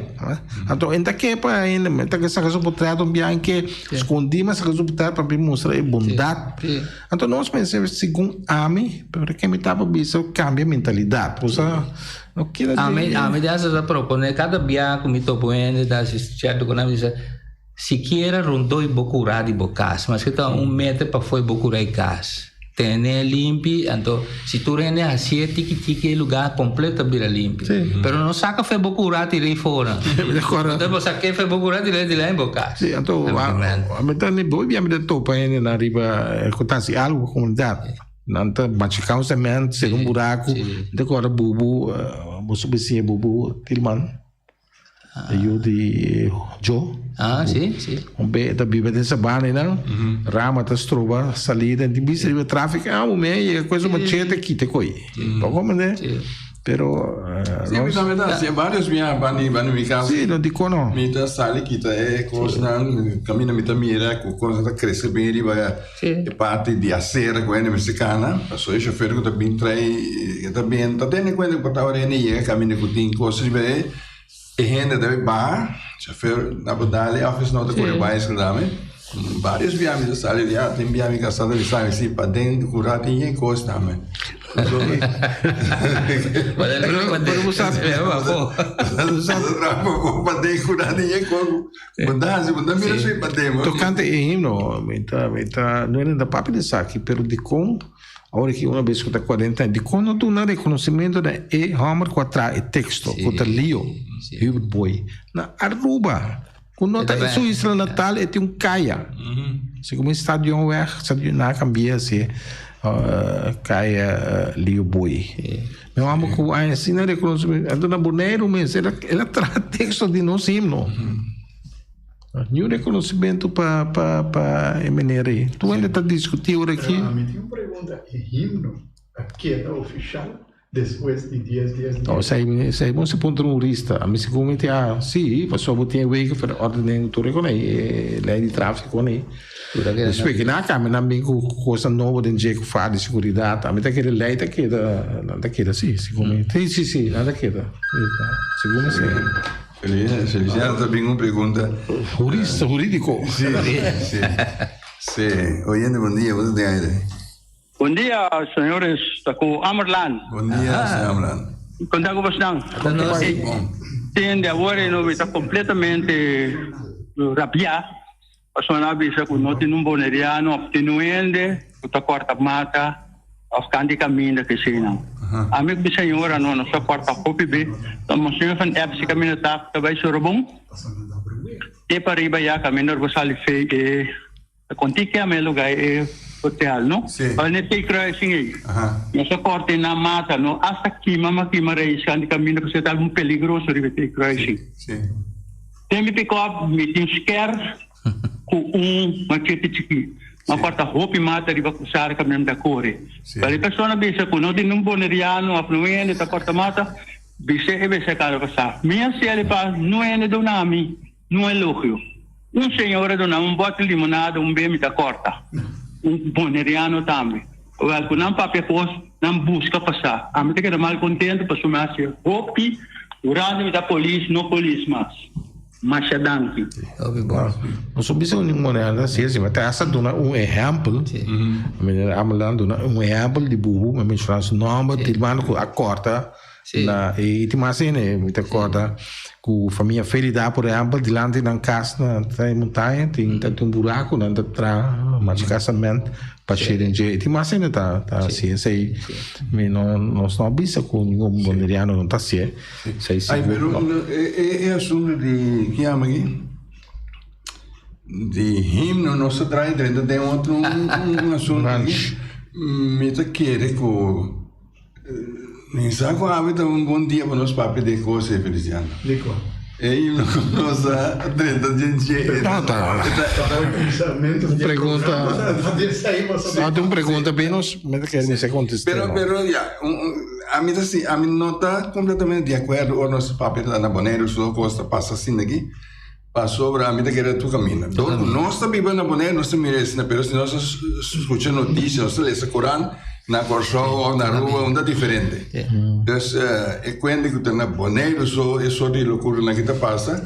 Anto e ta ke pa hende, e ta ke saka su potret un biaha ke skondí ma saka su potret pa bin mustra e bondat. Anto nos mester segun ami, pero ke mi tabata bisa kambia mentalidat. Osea no keda den. Ami ta hasta ta proponé kada biaha ku mi topa un hende ta hasi sierto ku nan mi bisa. Sikiera rondó i bo kurá di bo kas, maske ta un meter pafó i bo kurá i kas. Tene limpi, anto si tur hende hasié tiki tiki e lugá kompleto ta bira limpi. Pero no saka fe bo kurá tira ei fora. Anto bo sak'é fe bo kurá tira ei dilanti bo kas. Sí, anto a mi ta ni bo bia mi ta topa hendenan riba ku ta hasi algu pa komunidat. Nan ta machiká un sement, sera un buraku, mi ta kòrda bubu, bo su bisiña bubu Tilman. E yu di Jo. Ah, sí, sí. Un be ta biba den sabana einan. Rama ta stroba salida. Tin bisa riba trafik. Ah, un me yega ku esun machete kita koi. Bo komprende? Sí. Pero Sí, mi tambe ta hasi varios biaha bani bani mi kas. Sí, no dikon no. Mi ta sali kita e kosnan kaminda mi ta mira ku kosnan ta krese bin riba e parti di acera ku hende mester kana. Pasobra e shofer ku ta bin trae e ta bin ta tene kuenta ku por ta ora hende yega kaminda ku tin kos riba e e hende ta bin baha shofer na por dal e office no ta kore bai esaki Varios bia mi ta sali di ah tin bia mi kasa ta bisa mi si paden ku rato tin yen kos tambe. Pero bo sa Paden ku rato tin yen kos bo ta hasi bo ta mira su paden. Tokante e himno mi ta mi ta no era papia di esaki pero dikon awor aki una bes ku ta 40 aña dikon no duna rekonosementu na e hòmber ku a traha e teksto ku ta Leo Hubert Booi na Aruba. Ku no ta su isla natal e tin un kaya. Si como Stadionweg, Stadion na cambia si kaya Leo Booi. Mi amo ku asina reconocimiento. Anto na Boneiru mes el a traha teksto di nos himno. Niun reconocimiento pa pa pa e meneer ei. Tur hende ta discuti ora aki. Pero ami tin un pregunta, e himno a keda ofishal Despues di dies dies dies. Esei esei bo si puntra un hurista. Ami si ku mi tin a si pasobra bo tin e wegen verordening tur e kon ei e lei di trafiko kon ei. Despues ki nan a kambia nan bin ku kosnan nobo den dje ku far di seguridat. Ami ta kere lei ta keda nan ta keda si si ku mi si si si nan ta keda si ku mi si. Feliciano ta bin un pregunta. Hurista huridiko. Si si si oyente bon dia bo ta den aire. Bon dia señores, ta cu Amerland. Bon dia señor Amerland. Con ta cu bosnan? Bon. Tende awor e no ta completamente rabia pasobra nan a bisa cu no tin un boneriano of tin un hende cu ta corta mata of canta e caminda cu eseinan. Ami cu mi señora no nos a corta hopi be, ta Monseñor van Eps e caminda ta ta bay Sorobon te pariba ya caminda ora bo sali fey e Konti ke ame luga e hotel no? Sí. Al ne tei kruising ei. Aha. Nos a korte na mata no hasta kima ma kima reis kan di kaminda pasobra ta algun peligroso riba e tei kruising. Sí. Den mi pick up mi tin sker ku un machete chikí. Ma korta hopi mata riba krusada kaminda mi ta kore. Sí. Pero e persona bisa ku no tin un boneriano of no hende ta korta mata, bis'é e bisa kaba pasá. Mi a seli pa no hende duna mi. Un elogio. Un señora duna un bote limonada un be mi ta corta. Un boneriano tambe. Wel cu nan papia cos nan busca pa sa. Ami ta keda mal contento pasobra mi haci hopi durante mi ta polis no polis mas. Masha danki. Hopi bon. Nos no bisa un boneriano ta haci asina, ma ta hasta duna un ehempel. Meneer Amelan duna un ehempel di bubu, mi a menciona su nomber, tilmando cu a corta. Na e tin mas hende, mi ta corda cu famia Felida por ehempel dilanti nan cas na e montaña tin ta un buraco nan ta traha machica cement pa sheri en dje. E tin mas hende ta ta haci esey. Mi no nos no a bisa cu ningun boneriano no ta hacié. Esey Ay sigur pero no. e asunto di ki yama aki di himno nos ta traha drenta den otro un asunto aki mi ta kere cu Mi sa ku awe ta un bon dia pa nos papia di e kos ei, Feliciano. Di kua? E himno ku nos a drenta djen dje. No, ta un pregunta. No, ta un pregunta bien nos mi ta kere mester kontest'é. Pero, pero ya, ami ta si, ami no ta kompletamente di akuerdo ora nos papia ta na Boneiru so kos ta pasa asina aki. Pasobra ami ta kere tur kaminda. Dor ku nos ta biba na Boneiru nos ta mira esina, pero si nos ta skucha notisia, nos ta lesa korant na Kòrsou òf na Aruba un ta diferente. Dus e kuenta ku ta na Boneiru so e sort di lokuranan ki ta pasa.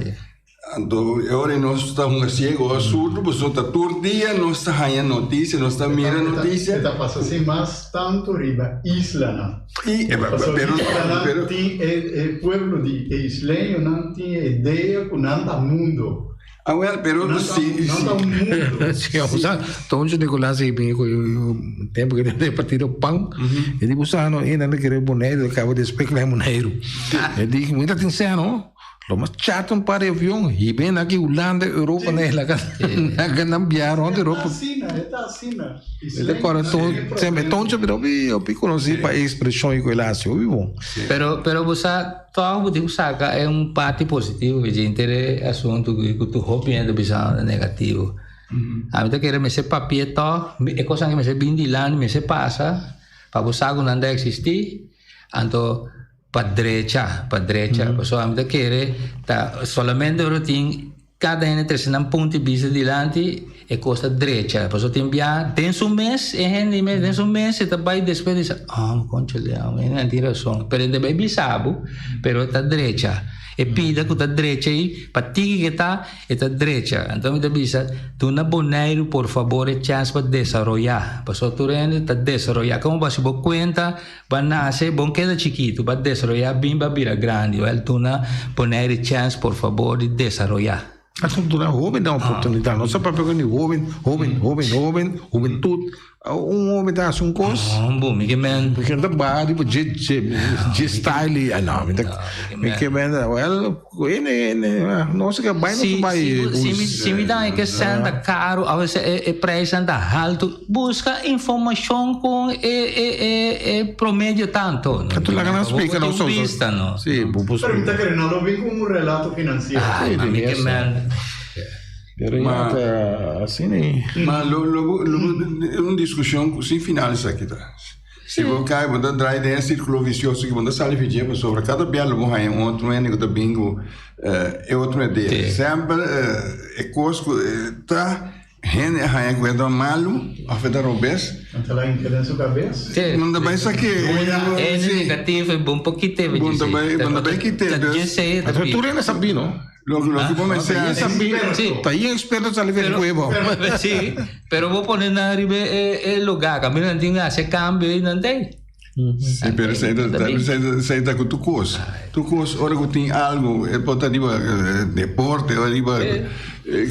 Anto e ora ei nos ta hunga siego òf surdu pasobra ta tur dia nos ta haña notisia, nos ta mira notisia. E ta pasa sin mas tantu riba islanan. I, Pasobra pero, islanan pero. tin e e pueblo di e isleñonan tin e idea ku nan ta mundo. Awel, pero Nan ta si, nan si. ta un mundo. Sí, o sea, Toncho Nicolás y mi un tempo que tenía partido pan, y digo, sano, y no quiere Boneiru, acabo de explicar Boneiru. Y dije, mira, tinsano, Lo mas chato un par di avion y ben aki Hulanda, Europa, na la na nan biaha rond Europa. E ta asina, e ta asina. E ta kòrda ton, semper toncho pero hopi hopi konosí pa e ekspreshon ku el a hasi, hopi bon. Pero pero bo sa tòg bo tin ku saka e un parti positivo di henter e asuntu ku tur hopi hende ta bisa negativo. Ami ta kere mester papia tòg e kosnan ke mester bin dilanti mester pasa pa bo sa ku nan ta eksistí anto Pa drecha, pa drecha. Pasobra ami ta kere ta solamente ora tin kada hende trese nan punto di bista dilanti e kos ta drecha. Pasobra tin bia den su mes e hende mes den su mes e ta bai despues di bisa oh conchale e hende tin rason. Pero e ta bai bisa bo pero ta drecha. E pida ku ta drecha ei pa tiki ke ta. E ta drecha. Anto mi ta bisa, duna Boneiru por fabor e chèns pa desaroyá. Pasobra tur hende ta desaroyá. Komo bo hasi bo kuenta, bo a nase, bo keda chikitu, bo a desaroyá bin bo a bira grandi. Wèl, duna Boneiru e chèns por fabor di desaroyá. Anto duna hóbennan oportunidat. No sa papia ku ni hóben, hóben, hóben, hóben, hubentut. Un hopi ta hasi un kos. No, bo, mi ke men. Mi ke ta baha riba dje, dje, dje style i, no, mi ta, mi ke men, well, ene, ene, nos ke bai, nos bai. Si, si, si mi dan e ke sèn ta karu, a veces e, e prijsnan ta haltu, buska informashon kon e, e, e, e promedio ta anto. Ka tu laga nan splika nos Bo tin un bista, no. Si, bo por Pero mi ta kere nan lo bin ku un relato finansiero. Ay, ma mi ke men. Pero ya ta asina ei. Ma lo lo bo lo bo un diskushon ku sin final esaki ta. Si bo kai bo ta drai den e sirkulo visioso ki bo ta sali fi dje pasobra kada bia lo bo haña un otro hende ku ta bin ku e otro idea. Semper e kos ku ta hende a haña ku e ta malu òf e ta robes. Nan ta laga keda den su kabes. Nan ta bai sak'é. E negativo e bon por kit'é. Bon ta bai bon ta bai kit'é. Tur hende sabi no. Lo ke bo mester hasi. Ta yen experto sali for di cueva. Sí, pero bo pone nan riba e lugar, caminda nan tin hasi cambio y nan tei. Sí, pero esei ta, esei ta ku tur kos. Tur kos ora ku tin algo, e por ta riba deporte o riba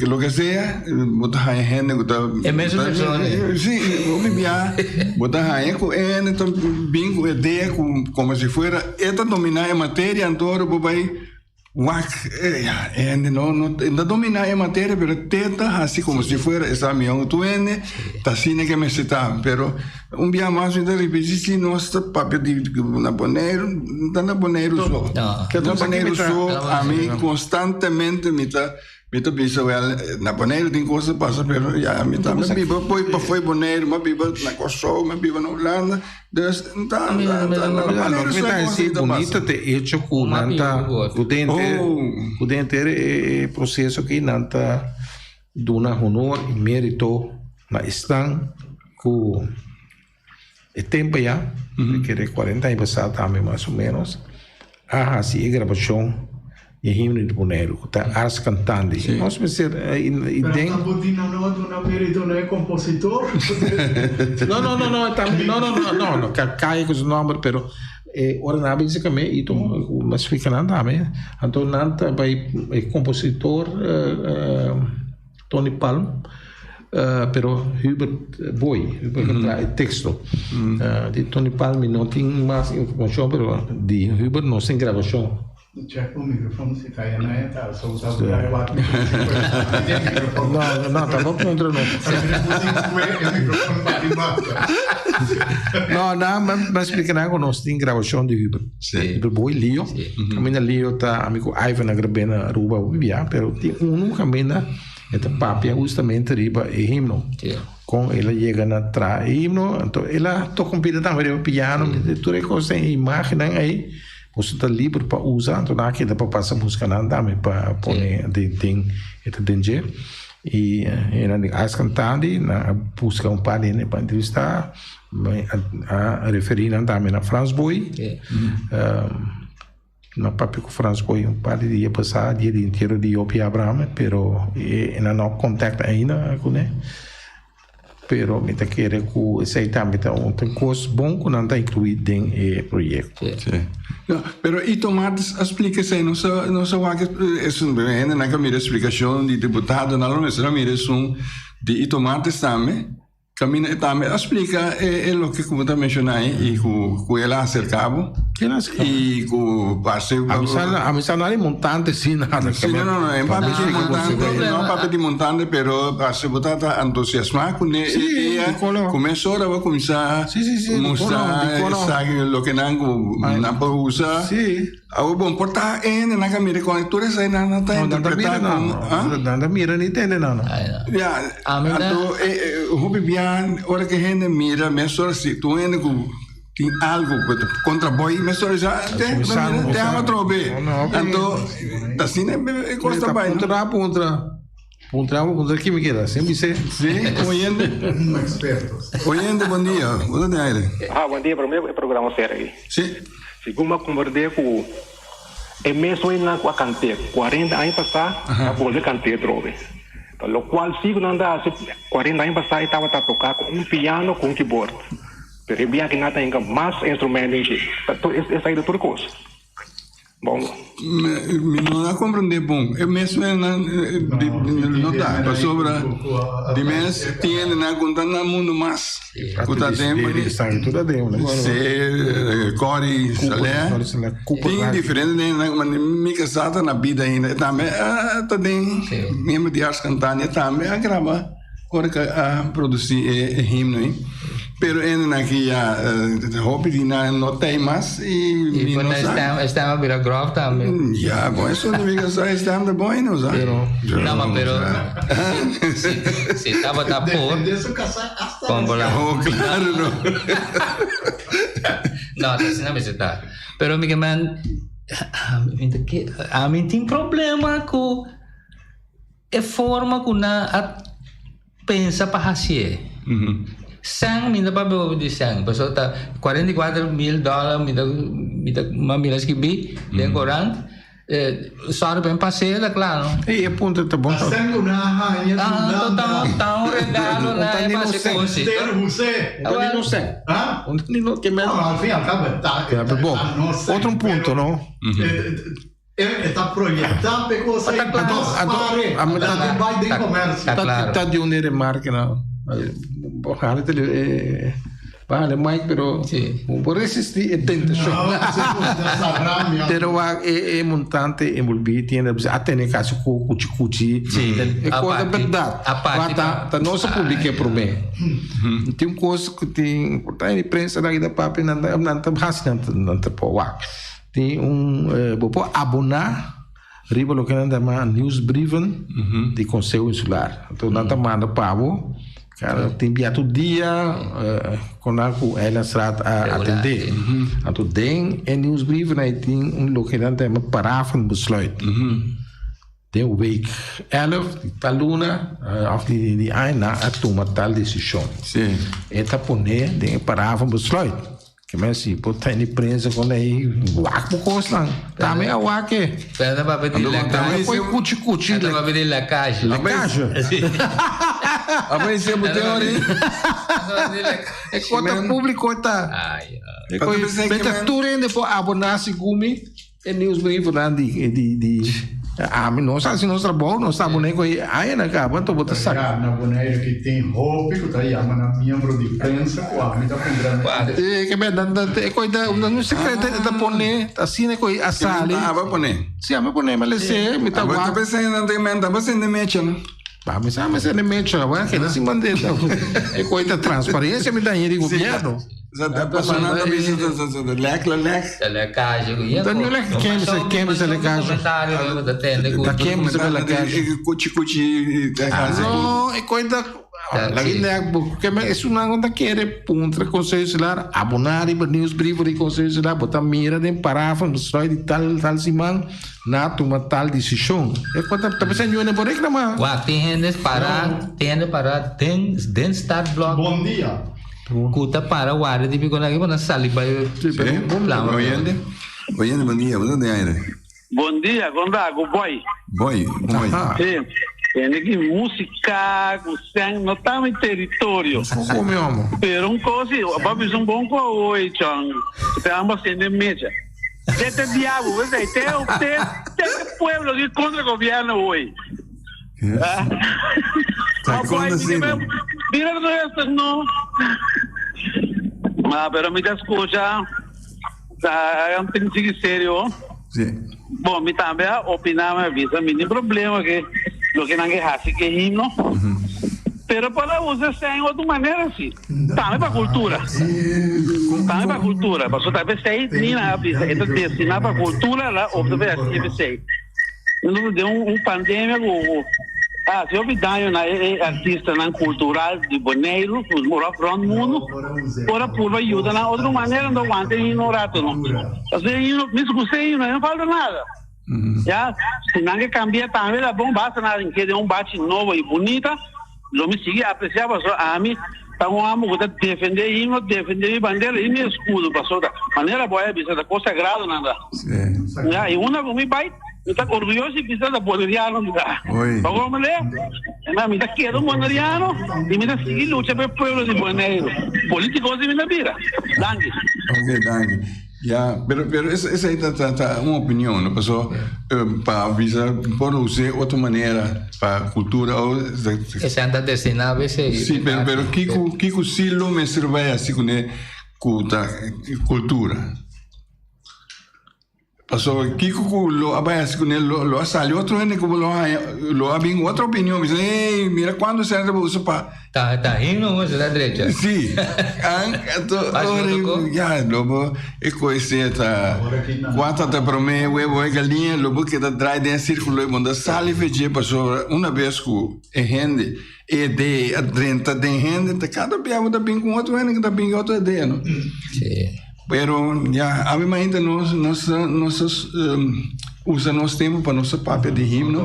loke sea, bo ta haña hende ku ta. E mesun persona. Sí, hopi bia bo ta haña ku e hende ta bin ku idea ku komo si fuera e ta dominá e materia, anto ora bo bai. Wak, ya, e hende no, no, e ta dominá e materia, pero te ta hasi como si fuera e sa mihó ku hende, ta asina ke mester ta. Pero un bia mas mi ta ripití, si nos ta papia di na Boneiru, no ta na Boneiru so. Na Boneiru so, ami konstantemente mi ta Mi ta bisa wel, na Boneiru tin kos ta pasa, pero ya mi tambe biba poi pafoi Boneiru, mi a biba na Kòrsou, mi a biba na Hulanda, dus n ta n ta n ta na Boneiru Loke sa ta kos hasi ta pasa. bunito ta e echo ku nan ta ku den ku den henter e proseso aki nan ta duna honor i merito na esnan ku E tempo ya, mi kere 40 aña pasá tambe mas o menos, a hasi e grabashon di e himno di Boneiru ku ta Ars Cantandi. Sí. Nos mester i Pero den. tampo di nan no a duna merito na e kompositor. No, no, no, no, tam, no, no, no, no, no, ka kaya ku su nomber, pero e ora nan a bisa kame i to mi a splika nan tambe, anto nan ta bai e kompositor Tony Palm, pero Hubert Boy, Hubert a traha e teksto. Di Tony Palm mi no tin mas informashon, pero di Hubert nos tin grabashon. Check bo microfoon si ta yena e ta so ta trae wak microfoon. No, no, ta bo puntra no. No, na ma splika nan ku nos tin grabashon di Hubert. Hubert Boy, Leo. Kaminda Leo ta ami ku Ivan a grab'é na Aruba hopi bia, pero tin unu kaminda e ta papia hustamente riba e himno. Kon el a yega na traha e himno, anto el a toka un pida tambe riba piano, tur e kos den e imagennan ei. Boso ta liber pa usa, anto nan a keda pa pasa buska nan tambe pa pone den den e ta den dje. I e nan di Ars Cantandi, nan a buska un par di hende pa entrevistá, a referí nan tambe na Frans Boy. Nan papia ku Frans Boy un par di dia pasá, dia di entiero di Jopie Abraham, pero e nan no a kontakta ainda kuné. Pero mi ta kere ku esei tambe ta un kos bon ku nan ta inkluí den e proyekto. Sí. No, pero Ito Martes a splika esei, no sa, no sa wak esun, hende nan ka mira splikashon di diputado, nan lo mester a mira esun di Ito Martes tambe. Kaminda e tambe a splika e loke ku bo ta menshoná ei i ku ku el a aserká bo. El a aserká bo. I ku parse. A mi sa no a di montante si nada. Si no no no e papia di montante no papia di montante pero parse bo ta ta entusiasmá kuné e idea ku mesora bo a kuminsá mustra esaki loke nan ku nan por usa. Awor bon por ta hende nan ka mira kon tur esei nan ta interpreta kon ah. Nan ta mira ni tende nan. Ya anto hopi bia ora ke hende mira mesora si tur hende ku tin algo ku ta kontra boy mesora bisa te te amo atrobe anto ta asina e kos ta bai no. Puntra puntra puntra puntra ki mi keda sin bis'é. Si oyente oyente bon dia bo ta den aire. Ah bon dia prome e programa ser aki. Si. Segun bo a komprendé ku e mesun hendenan ku a kant'é kuarenta aña pasá ta bolbe kant'é atrobe. Ta lokual si ku nan ta hasi kuarenta aña pasá e tabata toká ku un piano ku un keyboard. Pero e biaha nan ta hinka mas instrumento den dje. Ta tur esaki ta tur kos. Bon. Mi no a komprendé bon. E mesun hendenan no ta pasobra di mes tin hendenan ku no ta na mundu mas. Ku ta den pa di. Sí, Corrie Saleh. Tin diferente den nan, ma mi kasá ta na bida ainda. E tambe ta den miembro di Ars Cantandi. E tambe a graba ora ku a produsí e himno ei. Pero hende nan aki ya hopi di nan no ta ei mas i mi no sa. E stem a bira grof tambe. Ya, bon eso di mi kasá e stem ta bon ainda, sa. No, ma pero si tabata por. Con bola. Oh, claro, no. No, asina mester ta. Pero mi ke men, ami tin problema ku e forma ku nan a pensa pa hasié. Sèn, mi no ta papia hopi di sèn, pasobra ta 44 mil dòler mi ta mira skibí den korant. Sorry pa mi pasé ta kla no. Ey e punto ta bon. Haciendo una haña Ah, ta ta un regalo na e pase kosi. Ter José. Un ta ni no sèn. Ah? Un ta ni no ke men. No, al fin y al cabo ta. Ja, pero bon. Otro un punto no. E ta proyectá pe cosa y nos pare. Ta bai den comercio. Ta ta di un remarke no. Ojalá te Bájale mic, pero bo por resistí e tentashon. Pero wak e montante envolví tiene a tene kasi ku kuchi kuchi. E kos ta bèrdat. Wak ta ta nos a publik'é promé. Tin un kos ku tin por ta di prensa nan ta papia nan ta nan ta hasi nan nan ta por wak. Tin un bo por aboná riba loke nan ta yama nieuwsbrieven di Konseho Insular. Anto nan ta manda pa bo. Claro, tin bia tur dia con nan cu Eilandstraat a atende. Anto den e nieuwsbrief nan tin un loke nan ta yama paraafenbesluit. Den week 11 di tal luna of di aña nan a tuma tal decision. E ta pone den e paraafenbesluit. Ke men si por tene prensa con ei wak bo kosnan. Tambe a wak e. Pero ta papia di lekaje. Poi kuchi kuchi. Ta papia di lekaje. Lekaje. A ver si bo teori. E kota publico ta. E koi beta tur hende por aboná segun mi e nieuwsbrievennan di di di ami nos hasi nos trabou nos ta aboné ku e añanan kaba anto bo ta saka. Ya na Bonaire ki tin hopi ku ta yama nan miembro di prensa ku ami ta puntra nan. E ke ben nan nan e koi ta un sekreto e ta pone asina e koi a sali. Abo a pone? Si ami a pone mi a lese mi ta wak. Abo ta pensa nan ta men ta sende mecha no. Ba mi sa mi sende mecha awor a keda sin bandera e koi ta transparencia mi ta hende di gobierno. Pasobra nan ta bisa ta lek la lek. Ta lekaje ku Ta no lek ken bisa ken bisa lekaje. Ta ken bisa lekaje. Kuchi kuchi. No e koi ta. Laga nek bo ke men esunnan ku ta kere puntra Konseho Insular aboná riba nieuwsbrief di Konseho Insular bo ta mira den paragrafo besluit di tal tal siman na tuma tal desishon. E ku ta bisa ño bo reklamá. Wak tin hende para tin hende para den den startblok. Bon dia. Ku ta para warda di biko nan bo nan sali bai plama. Oyente oyente bon dia bo ta den aire. Bon dia, kon ta ku boy? Boy, boy. Sí, tende ki músika ku sèn no ta mi teritorio. Koko mi homo. Pero un kos si, bo a bisa un bon ku awor chon, ku te amba sende mecha. Te te diablo, wesei, te te te pueblo di kontra gobierno hoy. Ta kon asina? Mira rustig no. Ma pero mi ta skucha. Ta un tin sigui serio. Sí. Bon, mi tambe a opiná, mi a bisa, mi tin problema ke loke nan ke hasi ke himno. Pero por a usa esei en otro manera sí. Tambe pa kultura. Tambe pa kultura. Pasobra ta p'esei ni nan a bisa e ta destiná pa kultura la opta pa hasi p'esei. Nos den un pandemia ku a hasi hopi daño na e artistanan kultural di Boneiru ku rònt mundu. Ora purba yuda nan otro manera no wanta e himno un rato no. Pasobra e himno, mis gusta e himno, e no falta nada. Ya, si nan ke kambia tambe ta bon, basta nan keda un bachi nobo i bunita, lo mi sigui apresia pasobra ami ta un amo ku ta defende e himno, defende mi bandera i mi eskudo pasobra manera bo a bisa ta kos sagrado nan ta. Ya, i unda ku mi bai mi ta orguyoso i bisa ta boneriano mi ta. Pa komo le? Ma mi ta keda un boneriano i mi ta sigui lucha pa e pueblo di Boneiru. Politiko si mi ta bira. Danki. Ok, danki. Ya, pero pero esei ta ta ta un opinion, no? Paso pa bisa por us'é otro manera pa cultura o Esei ta destiná pa esei. Sí, pero pero kiko kiko sí lo mester bai hasi kuné ku ta cultura? Pasobra kiko ku lo a bai hasi kuné lo lo a sali otro hende ku lo a haña lo a bin otro opinion bisa ey mira kuantu sèn ta usa pa Ta ta himno un ta drecha. Sí an to ora ya lo bo e koe ta kuata ta promé webo e galiña lo bo keda drai den e sirkulo e bo no ta sali fedje pasobra una bes ku e hende e idea a drenta den hende ta kada bia bo ta bin ku otro hende ku ta bin ku otro idea no. Sí. Pero ya, awe mainta nos nos nos usa nos tempo pa nos papia di himno.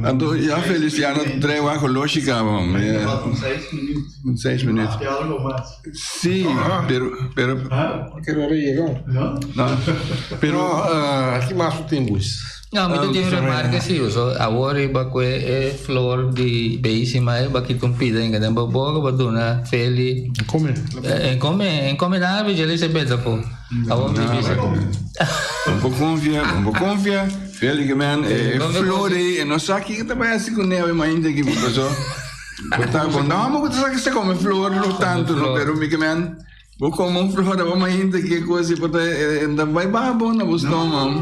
Anto ya Feliciano trae wak holoshi caba. Un seis minuut. Sí, pero pero Quiero hora llega. No, pero No, ki mas tin bus? No, mi ta tin un remarke si, so awor riba ku e flor di beisima e ba kita un pida inga den bo boka bo duna Feli. Come. En come, en come nada bi jeli se beta po. Awor mi bisa. Un po confia, un po confia. Feli ke men e flor ei e no sa kiko ta bai hasi kuné awe mainta aki paso. Bo ta bo no amo ku ta sa ke sa come flor lo tanto no pero mi ke men Bo come un flor abo mainta ke cosa por ta ta bai baha bo na bo stoma.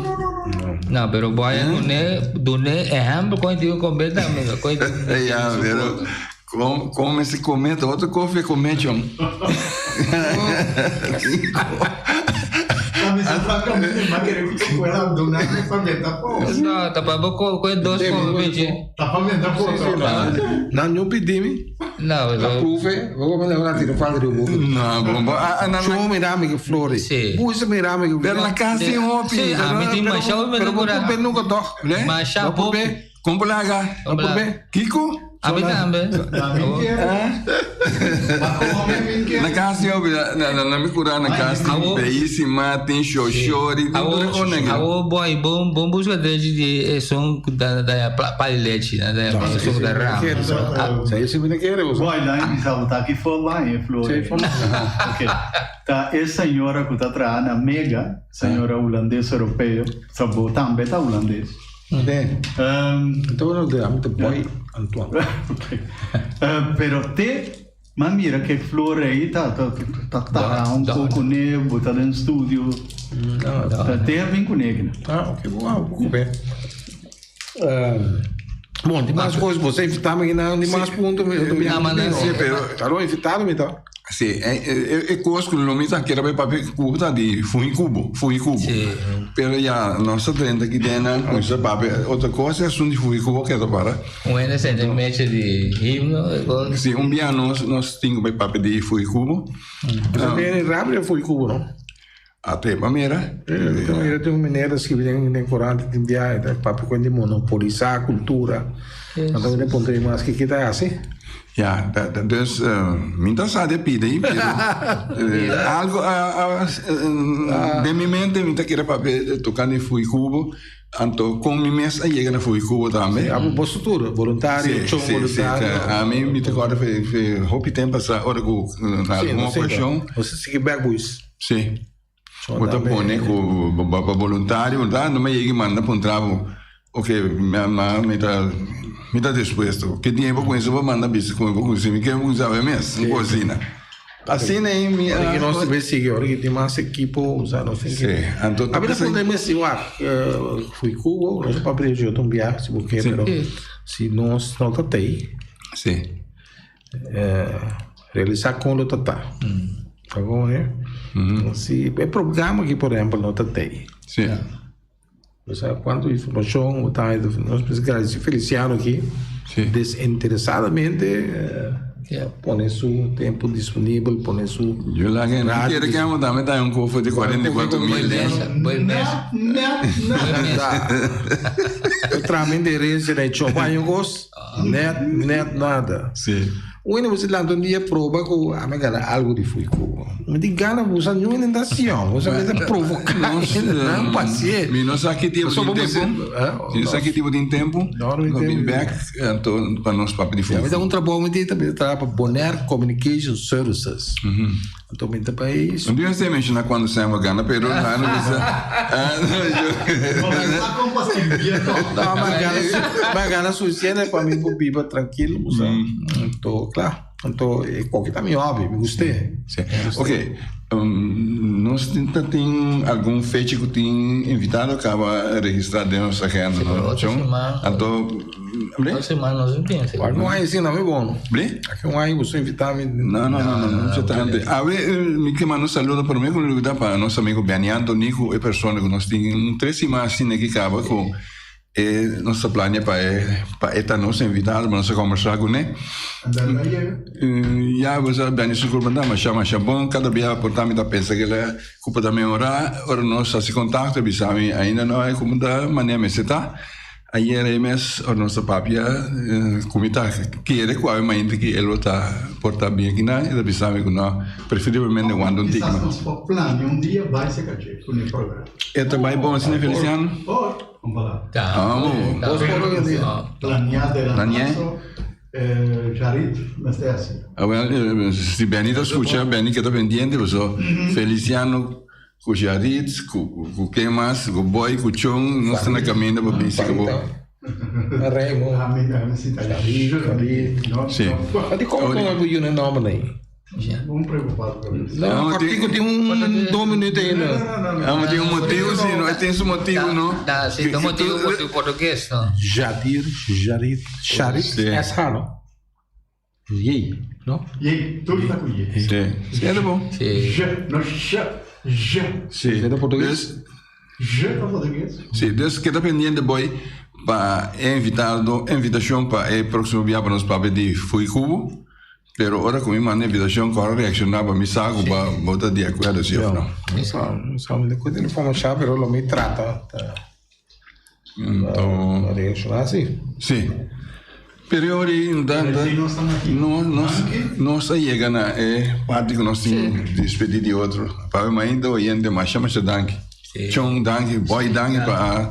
No, pero bo haya dune dune ehempel con digo con beta amigo. Con Ya, pero com come se come ta otro koffie come chon. No, ta pa bo ko ko dos come peche. Ta pa benta foto. Nan no pidi mi. No, La proeve, we komen daar laat in de vader de boven. No, bom, bom. Ah, ah, na, Zo mi rami ke flori. Sí. Boe mi rami ke Pero na casa tem hopi. Sí, a mi tin masha hopi Pero na cura. bo nunca toch. Ne? Masha Bo hopi. Como laga? Bo probe. Kiko? A mi tambe. Na casa tem hopi. Na na na mi cura na casa tem bellísima, tem xoxori, tem tudo com nega. Awo boy, bom bom busca desde de son da da pa leche, da da son da rama. Zij is mi kere boso. Boy, dan mi sa ta ki for line e flor. Sí, for Ok. Ta e señora ku ta traha na Mega, señora hulandes europeo, sa bo tambe ta hulandes. Nee. Ehm, Então no de am te boy Antoine. ok. Pero te ma mira ke flor ei ta ta ta ta un poco ne, bo ta den studio. Ta te bin kuné kina. Ah, ok, wow, bo be. Bom, di mas coisa, você invitava aqui na di mas ponto, eu também. Não, mas não, Sí, pero Claro, invitado me tá. Si, e, e, e kos ku lo mi ta kere bai papia ku ta di fuhi kubo, fuhi kubo. Si. Pero ya, nos ta drenta aki den nan kuminsa papia otro kos, e asuntu di fuhi kubo keda para. Un hende sente mecha di himno, e kos. Si, un bia nos, nos tin ku bai papia di fuhi kubo. Bo ta rabia fuhi kubo, no? Ate pa mira. Mira tin un meneer ta skibi den korant tin bia e ta papia ku hende monopolisá kultura. Anto mi ta puntra mi mas kiko ta hasi. Ya, dus mi ta sa de pidi pero algo den mi mente mi ta kere papia tokante Fui Cubo anto kon mi mes a yega na Fui Cubo tambe. Abo boso tur boluntario, chon boluntario. Ami mi ta kòrda hopi tempu pasá ora ku na algun okashon. Nos a sigui bèk boys. Sí. Bo ta pone ku pa boluntario, bo no me yega i manda puntra bo, ok, mi ta mi ta dispuesto. Ke dia bo kuminsa bo manda bisa ku bo kuminsa, mi ke kuminsa awe mes, un kos asina. Asina ei mi a. Ora ki nos ta sigui, ora ki tin mas ekipo, osea nos tin ke. Sí, anto ta. Ami ta puntra mi si wak, fui Cuba, nos a papia di otro un biaha si bo ke, pero si nos no ta tei. Sí. Realisá kon lo ta ta. Ta bon, eh? Si e programa aki, por ehempel, no ta tei. Sí. O sea, kuantu informashon bo ta nos mester gradisí Feliciano aki. Sí. Desinteresadamente pone su tempu disponibel, pone su. Yo la que no quiere que amo también está un cofre de 44 mil. Buen mes. Net, net, net. Traha mi endereso na e chopa aña kos. Net, net nada. Sí. Bueno, bo si lanta un dia proba ku a mi gana algo di fui Cuba. Mi di gana bo sa niun tentacion. Bo sa mi ta provoca nan pasie. Mi no sa ki tipo tin tempo. Mi no sa ki tipo tin tempo. No, no tin tempo. Back anto pa nos papia di fui. Mi ta un trabou mi tin ta mi ta traha pa Bonaire Communication Services. Anto mi ta bai. Un dia usted menciona cuando Sam a gana, pero na no bisa. No, ma gana, ma gana suficiente pa mi por biba tranquilo, o sea. Anto, kla. Anto, e koki ta mi hobby, mi gust'é. Sí. Ok, nos tin ta tin algun fecha ku tin invitado kaba registrá den nos agenda, no? Otro siman. Anto, Otro siman nos no tin. Wak un aña asina, mi bon. Ble? Aki un aña boso invita mi. No, no, no, no, no tanto. Awe mi ke manda un saludo prome ku mi pa nos amigo Benny Anthony ku e persona ku nos tin un tres siman asina ki kaba ku e nos ta plania pa e pa e ta nos invitado pa nos a kombersá kuné. Ya bo sa Benny su kurpa ta masha masha bon kada bia por ta mi ta pensa ke la ku ta mehorá ora nos hasi kontakto e bisa mi ainda no hay komo ta manera mester ta. Ayer ei mes ora nos ta papia ku mi ta kere ku awe mainta ki el lo ta por ta bin aki nan, e ta bisa mi ku no, preferiblemente wanta un tiki Kisas nos por plania un dia bai serka dje ku ne programa. E ta bai bon asina Feliciano? Por, un palabra. Amo. Plania adelantaso, Jarit mester hasi. Awel, si Benny ta skucha, Benny ke ta pendiente paso Feliciano Ku Jarit, ku ken mas, ku Boy, ku Chon, nos ta na kaminda pa bin sika bo. Remo. Sí. Di kon kon bo yuna nomber nei? No, Cortico tin un dos minuut ainda. Ah, tin un motivo sí, no, tin su motivo, no? Ta, sí, tin motivo por portugues, no? Jadir, Jarit, Sharit, SH, no? J, no? J, tur ta ku J. Sí. Sí, ta bon. Sí. J, no sh, J. Sí. Ta portugues? J ta portugues. Sí, dus keda pendiente boy pa e invitado, invitacion pa e proximo bia pa nos papia di Fui Cubo. Pero ora cu mi manda invitacion cu ora reacciona pa mi sa cu bo, bo ta di acuerdo si of no. Mi sa, mi sa, mi ta cuenta informacion pero lo mi trata. Anto. Reacciona si. Sí. Pero ori da, da, no, nos, nos a yega na e parti ku nos tin despedí di otro. Papi mainta oyente masha masha danki. Chon danki, boy danki pa a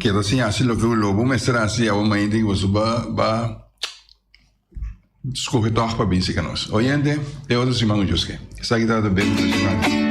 keda sin hasi loke lo bo mester hasi awe mainta ku boso ba ba skohe tòg pa bin sika nos. Oyente, e otro siman ku Dios ke. Esaki tabata Bebe Tradicional.